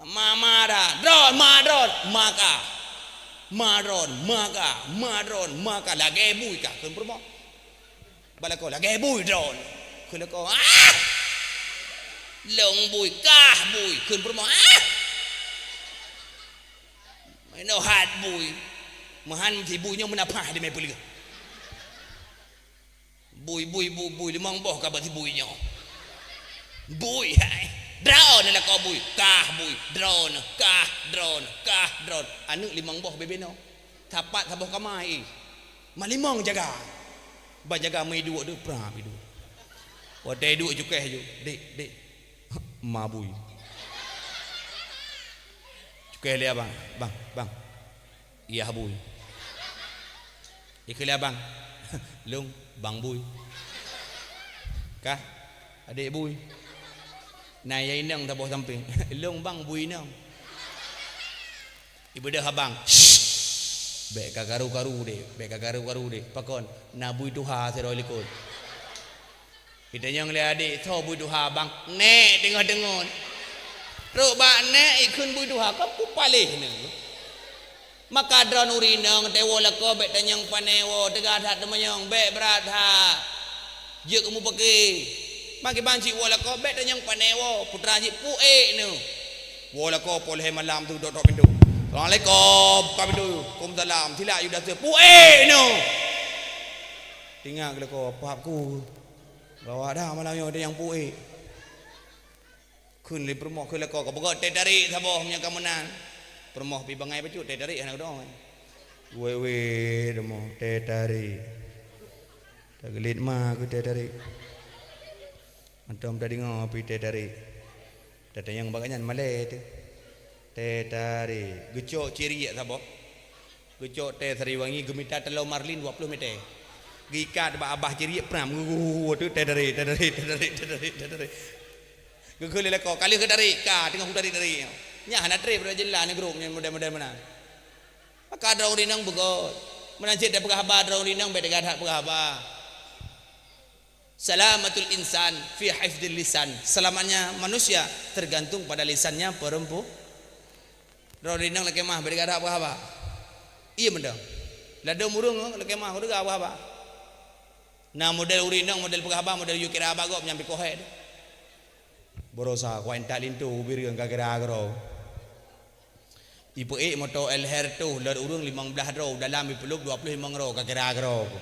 Ma, ma, da, dron, ma, dron, maka. Ma, dron, maka, ma, dron, maka. Lagèe bui kah, kheun peurumoh. Bak lakoe, lagèe bui dron. Kheun lakoe, ah! Lôn bui, kah bui, kheun peurumoh, ah! Meunoe hat bui. Meuhan si bui nyoe meunapah di mé peuleueh. Bui, bui, bui, bui, limong boh ka bak si bui nyoe. Bui, hai. Droeneuh lakoe bui, kah bui, droeneuh, kah, droeneuh, kah, droeneuh. Aneuk limong boh bebe nyoe. Sapat saboh kama, ih. Ma limong jaga. Ban jaga meuiduek tu, prap iduek. Watèe iduek cukéh ju, "Dek, dek." "Ma bui." Cukéh lé abang, "Bang, bang." "Yah bui." Ikheun lé abang, "Lôn bang bui." "Kah?" "Adek bui." Na yah inong saboh sampéng, "Lôn bang bui inong." Ibeudôh abang, "Shh! Bèk ka karu-karu deh, bèk ka karu-karu deh." "Pakon?" "Na bui tuha sidroe likot." Itanyong lé adek, "Soe bui tuha, bang?" "Nèk teungoh deungon." Trok bak nèk ikheun bui tuha, kon peue paléh nyoe. Maka droeneuh ureueng inong, teuwoe lakoe bèk tanyong pané woe, teuga that teumanyong, bèk brat that. Jeuet keu mupaké. Makiban cit woe lakoe bèk tanyong pané woe, putra jih puék nyoe. Woe lakoe poh lhèe malam tu dok-dok pintoe. "Assalamualaikum," buka pintoe. "Waalaikumsalam." Silak yue daseue, puék nyoe. Teuingat keu lakoe, "Pap ku, bahwa dah malam nyoe tanyong puék." Kheun lé peurumoh, kheun lakoe, "Ka peugöt teh tarék saboh meunyo ka meunan." Peurumoh pi bangai bacut, teh tarék hana keudroe. Wèh-wèh rumoh, teh tarék. Tageulet ma keu teh tarék. Mantong tadeungoe pi teh tarék. Tatanyong bak nyan malèe teuh. Teh tarék. Geucok ciriek saboh. Geucok teh sariwangi, geumita taloe marlin dua ploh mètè. Geuikat bak abah ciriek pram. Geuh, teuh teh tarék, teh tarék, teh tarék, teh tarék, teh tarék. Geukheun lé lakoe, "Ka lheueh keu tarék, ka teungoh kutarék-tarék nyoe." Nyan hana trép, hana jeulaih nyan grup nyan model-model meunan. Maka droe ureueng inong beugöt. Meunan cit tapeugah haba droe ureueng inong, bèk teuga that peugah haba. Salamatul insan fi hifdzil lisan. Selamatnya manusia tergantung pada lisannya perempu-, droe ureueng inong lakèe meu'ah, bèk teuga that peugah haba. Iya meunan. Ladôm ureueng lakèe meu'ah, teuga peugah haba. Na model ureueng inong, model peugah haba, model yue kira haba gob nyang pih kohèk. Baroesa kuat intat linto u Bireuen ka kira keudroe. Ipeuék moto L H R toh, lôn ureueng limong blaih droe, dalam ipeulop dua ploh limong droe, ka kira keudroe.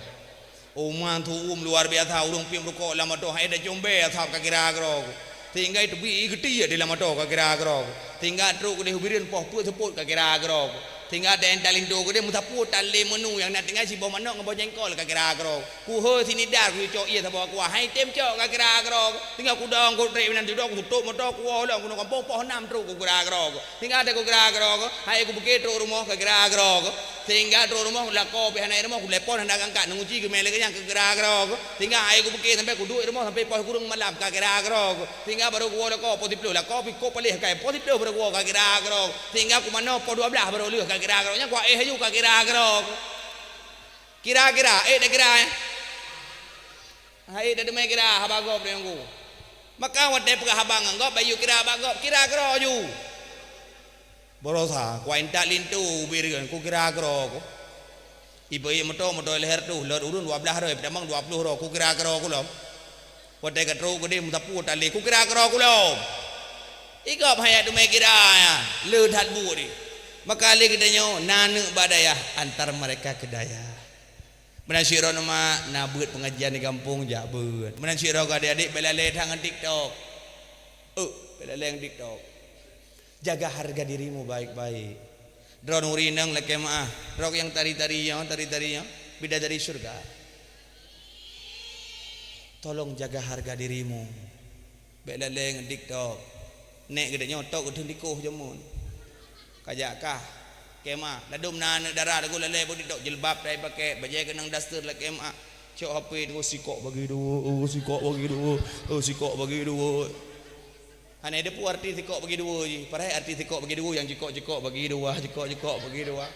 Uma tuem luar biasa, ureueng piep rukok lam moto, hai da cumbé asap ka kira keudroe. Sehingga iteubiet geuti di lam moto ka kira keudroe. Sehingga trok keudeh u Bireuen poh peuet seupôt ka kira keudroe. Sehingga teuh entat linto keudeh meusapeue tan lé menu nyang na tinggai siboh manok ngon boh jengkol ka kira keudroe. Kuhôi sinidar kucok ié saboh kuah, hai tem cok ka kira keudroe. Sehingga kudong kutrek inan sidroe kutôp moto kuwoe lom keunoe gampông poh nam trok ku kira keudroe. Sehingga teuh ku kira keudroe, hai kubuke trok rumoh ka kira keudroe. Sehingga trok rumoh lakoe pih hana rumoh kulepon hana gangkat neunguci geumé lé keujang ka kira keudroe. Sehingga hai kubuke sampai kuduek rumoh sampai poh kureueng malam ka kira keudroe. Sehingga barô kuwoe lakoe poh siplôh, lakoe pih kôp paléh kai poh siplôh barô kuwoe ka kira keudroe. Sehingga kumanoe poh dua blaih barô lheueh ka kira keudroe. Nyan kuéh laju ka kira keudroe. Kira-kira, ék dak kira, eh? Hai dak teumé kira haba gob deungon ku. Maka watée peugah haba ngon gob, bayeue kira haba gob, kira keudroe ju. Barosa, kuéh entat linto ubé deungon ku kira keudroe ku. Ipe moto, moto leher tu, lhot ureuëng dua blaih roe, peutamong dua ploh roe, ku kira keudroe ku lom. Watée ka trok keudeh meusapeue tali, ku kira keudroe ku lom. Igob hai dak teumé kira, ya, le that buet di. Maka lé geutanyoe na aneuk bak dayah, antar mereka ke dayah. Meunan sidroe mak na beuet pengajian di gampông jak beuet. Meunan sidroe keu adik-adik bela lé that ngon TikTok. Eh, bela lé ngon TikTok. Jaga harga dirimu baik-baik. Droeneuh ureuëng inong lakée meuáh, rok nyang tari-tari nyoe, tari-tari nyoe, bidadari syurga. Tolong jaga harga dirimu. Bék lalée ngon TikTok. Nék geutanyoe tok geuteun dikoh jameun. Kajak kah, kemah, ladom na aneuk dara teungku lalée bak TikTok, jilbab tai pakai, bajée keunong daster lakée meuáh. Cok H P teungku sikok bagi dua, oh, sikok bagi dua, oh, sikok bagi dua. Hana teupeue arti sikok bagi dua jih. Padahai arti sikok bagi dua nyang jikok-jikok bagi dua, jikok-jikok bagi dua.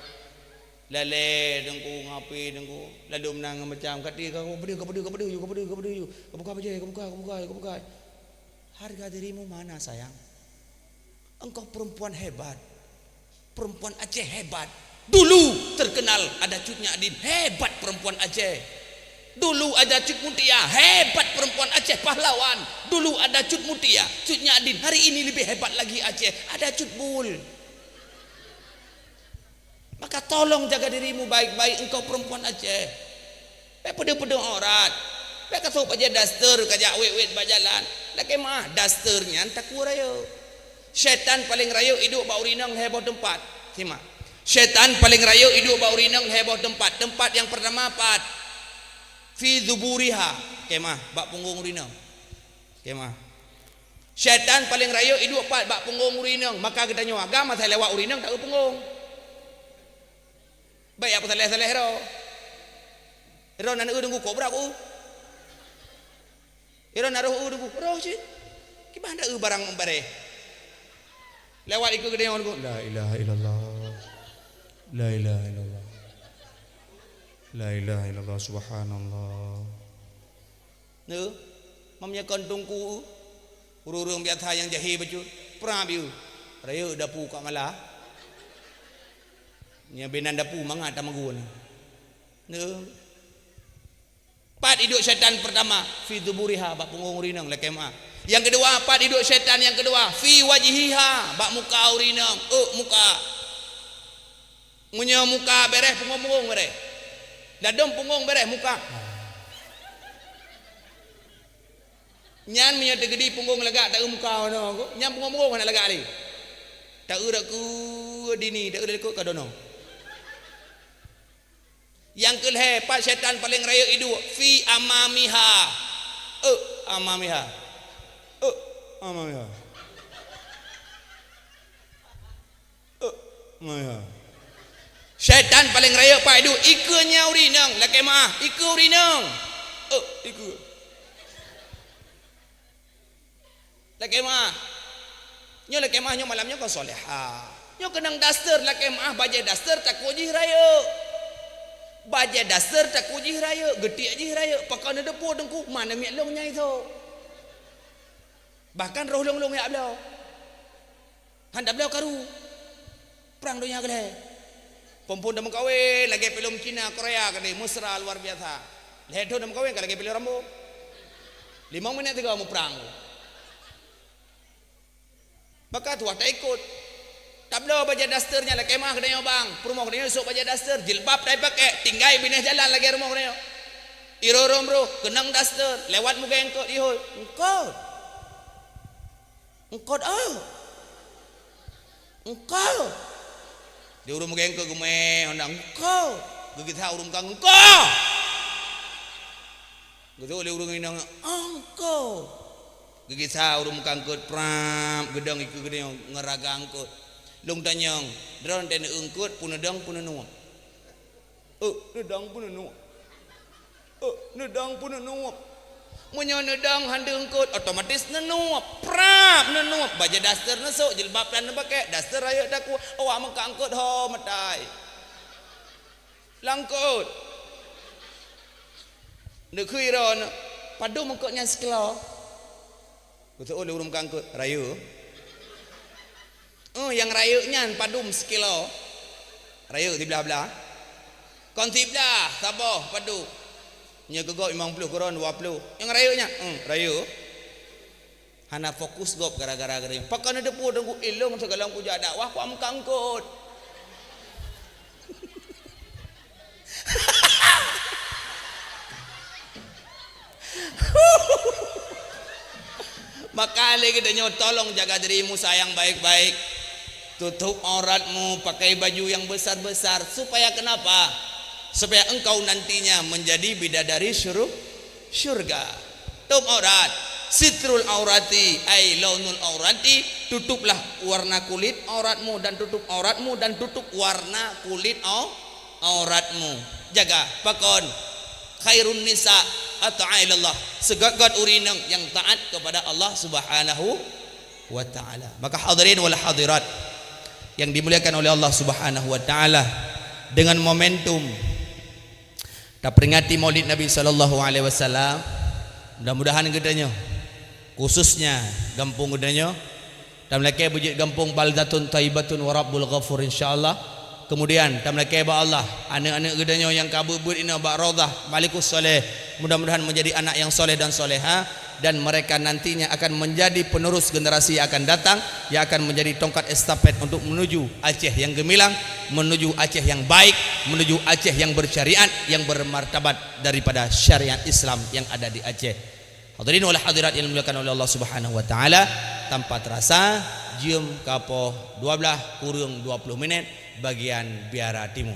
Lalée teungku, ngapi teungku. Ladom na ngon macam kati ka, ka peudeuh, ka peudeuh, ka peudeuh, ka peudeuh, ka peudeuh. Ka buka bajée, ka buka, ka buka, ka buka. Harga dirimu mana, sayang? Engkau perempuan hebat. Perempuan Aceh hebat. Dulu terkenal ada Cut Nyak Dien, hebat perempuan Aceh. Dulu ada Cut Mutia, hebat perempuan Aceh, pahlawan. Dulu ada Cut Mutia, Cut Nyak Dien, hari ini lebih hebat lagi Aceh. Ada Cut Bul. Maka tolong jaga dirimu baik-baik, engkau perempuan Aceh. Bék peudeuh-peudeuh aurat. Bék kasôk bajée daster kajak wét-wét bak jalan. Lakée meuáh daster nyan takue rayeuk. Syaitan paleng rayeuk iduek bak ureuëng inong lhée boh teumpat. Simak. Syaitan paleng rayeuk iduek bak ureuëng inong lhée boh teumpat. Teumpat nyang peurtama pat? Fi zuburiha. Kemah, bak punggong ureuëng inong. Kemah. Syaitan paleng rayeuk iduek pat? Bak punggong ureuëng inong. Maka geutanyoe agam asai lewat ureuëng inong taeu punggong. Bék jak peusaleh-saleh droe. Droe na neu deungon kobra ku. Droe na roh eu deungon roh cit. Kiban da eu barang bareh. Lewat ikeue geutanyoe deungon, la ilaha illallah. La ilaha illallah. La ilaha illallah, subhanallah. Neu, meunyoe kon teungku, ureuëng-ureuëng biasa nyang jahé bacut, prab yue. Rayeuk dapu ka malah. Nyan binan dapu mangat tameugun. Neu. Pat iduek syaitan pertama, fi zuburiha, bak punggong ureuëng inong, lakée meuáh. Nyang keudua, pat iduek syaitan nyang keudua, fi wajhiha, bak muka ureuëng inong, euk muka. Meunyoe muka bereh, punggong-punggong bereh. Ladom punggong bereh, muka. Nyan meunyoe teugeudi punggong lagak taeu muka, nyan punggong-punggong hana lagak lé. Taeu dak keu dini, taeu dak keu ka dono. Nyang keulhée, pat syaitan paleng rayeuk iduek, fi amamiha. Euk amamiha. Euk amamiha. Eh, maya. Syaitan paleng rayeuk pat iduek, ikeue nyan ureuëng inong, lakée meuáh, ikeue ureuëng inong. Eh, ikeue. Lakée meuáh. Nyoe lakée meuáh nyoe malam nyoe kon soleha. Nyoe keunong daster lakée meuáh, bajée daster takue jih rayeuk. Bajée daster takue jih rayeuk, geutiek jih rayeuk. Pakon neudeupue teungku, mana miet lôn nyang iso. Bahkan roh lôn-lôn jak bloe. Han tabloe karu. Prang donya keulhée. Phon-phon tameukawen lagée filem Cina, Korea keudeh, mesra luar biasa. Lhée thon tameukawen ka lagée filem Rambo. Limong minét sigoe muprang. Maka tuwah taikot. Tabloe bajée daster nyan lakée meuáh geutanyoe bang. Peurumoh geutanyoe sôk bajée daster, jilbab tai pakai, tinggai binéh jalan lagée rumoh geutanyoe. Irô-rô meurôh, keunong daster, lewat mugée eungkot ihôi. Eungkot. Eungkot, oh. Eungkot. Di ureuëng meugengkeue geumé honda, "Engko!" Geugisa ureuëng meukangkeut, "Engko!" Geuseuôt lé ureuëng inong, "Engko!" Geugisa ureuëng meukangkeut, prap, geudong ikeue geutanyoe ngon raga eungkôt. Lôn tanyong, "Droeneuh teuh neueungkôt, peu neudong, peu neunuep?" "Eh, neudong, peu neunuep." "Eh, neudong, peu neunuep?" "Meunyoe neudong hana eungkôt, otomatis neunuep. Prap neunuep. Bajée daster neusôk, jilbab tan neupakè, daster rayeuk takue, awak meukangkeut ho meutai." Langkot. Neukheun droeneuh, "Padum eungkôt nyan sikilo?" Geuseuôt lé ureuëng meukangkeut, "Rayeuk." "Eh, nyang rayeuk nyan padum sikilo?" "Rayeuk siblah-blah." "Kon siblah, saboh padum?" "Nyoe keu gob limong ploh, keu droeneuh dua ploh." "Nyang rayeuk nyan?" "Eh, rayeuk." Hana fokus gob gara-gara geutanyoe. Pakon neuteupeue teungku, ilong sigohlom kujak dakwah, ku meukangkeut. Maka lé geutanyoe tolong jaga dirimu sayang baik-baik. Tutup auratmu, pakai baju yang besar-besar. Supaya kenapa? Supaya engkau nantinya menjadi bidadari syuru-, syurga. Tutup aurat. Sitrul aurati, ai launul aurati, tutuplah warna kulit auratmu dan tutup auratmu dan tutup warna kulit au-, auratmu. Jaga, pakon? Khairun nisa atqaha lillah. Seugét-gét ureuëng inong nyang taat kepada Allah Subhanahu wa Ta'ala. Maka hadirin wal hadirat yang dimuliakan oleh Allah Subhanahu wa Ta'ala, dengan momentum taperingati Maulid Nabi sallallahu alaihi wasallam, mudah-mudahan geutanyoe, khususnya gampông geutanyoe, tameulakée beujeuet gampông baldatun thayyibatun wa rabbun ghafur, insyaallah. Kemudian tameulakée bak Allah, aneuëk-aneuëk geutanyoe nyang ka beuet-beuet inoe bak Raudhah Malikus Saleh, mudah-mudahan menjadi anak yang saleh dan salehah, dan mereka nantinya akan menjadi penerus generasi yang akan datang, yang akan menjadi tongkat estafet untuk menuju Aceh yang gemilang, menuju Aceh yang baik, menuju Aceh yang bersyariat, yang bermartabat daripada syariat Islam yang ada di Aceh. Hadirin wal hadirat yang dimuliakan oleh Allah Subhanahu wa Ta'ala, tanpa terasa, jeuem ka poh dua belas kurang dua puluh minit bagian biara timu.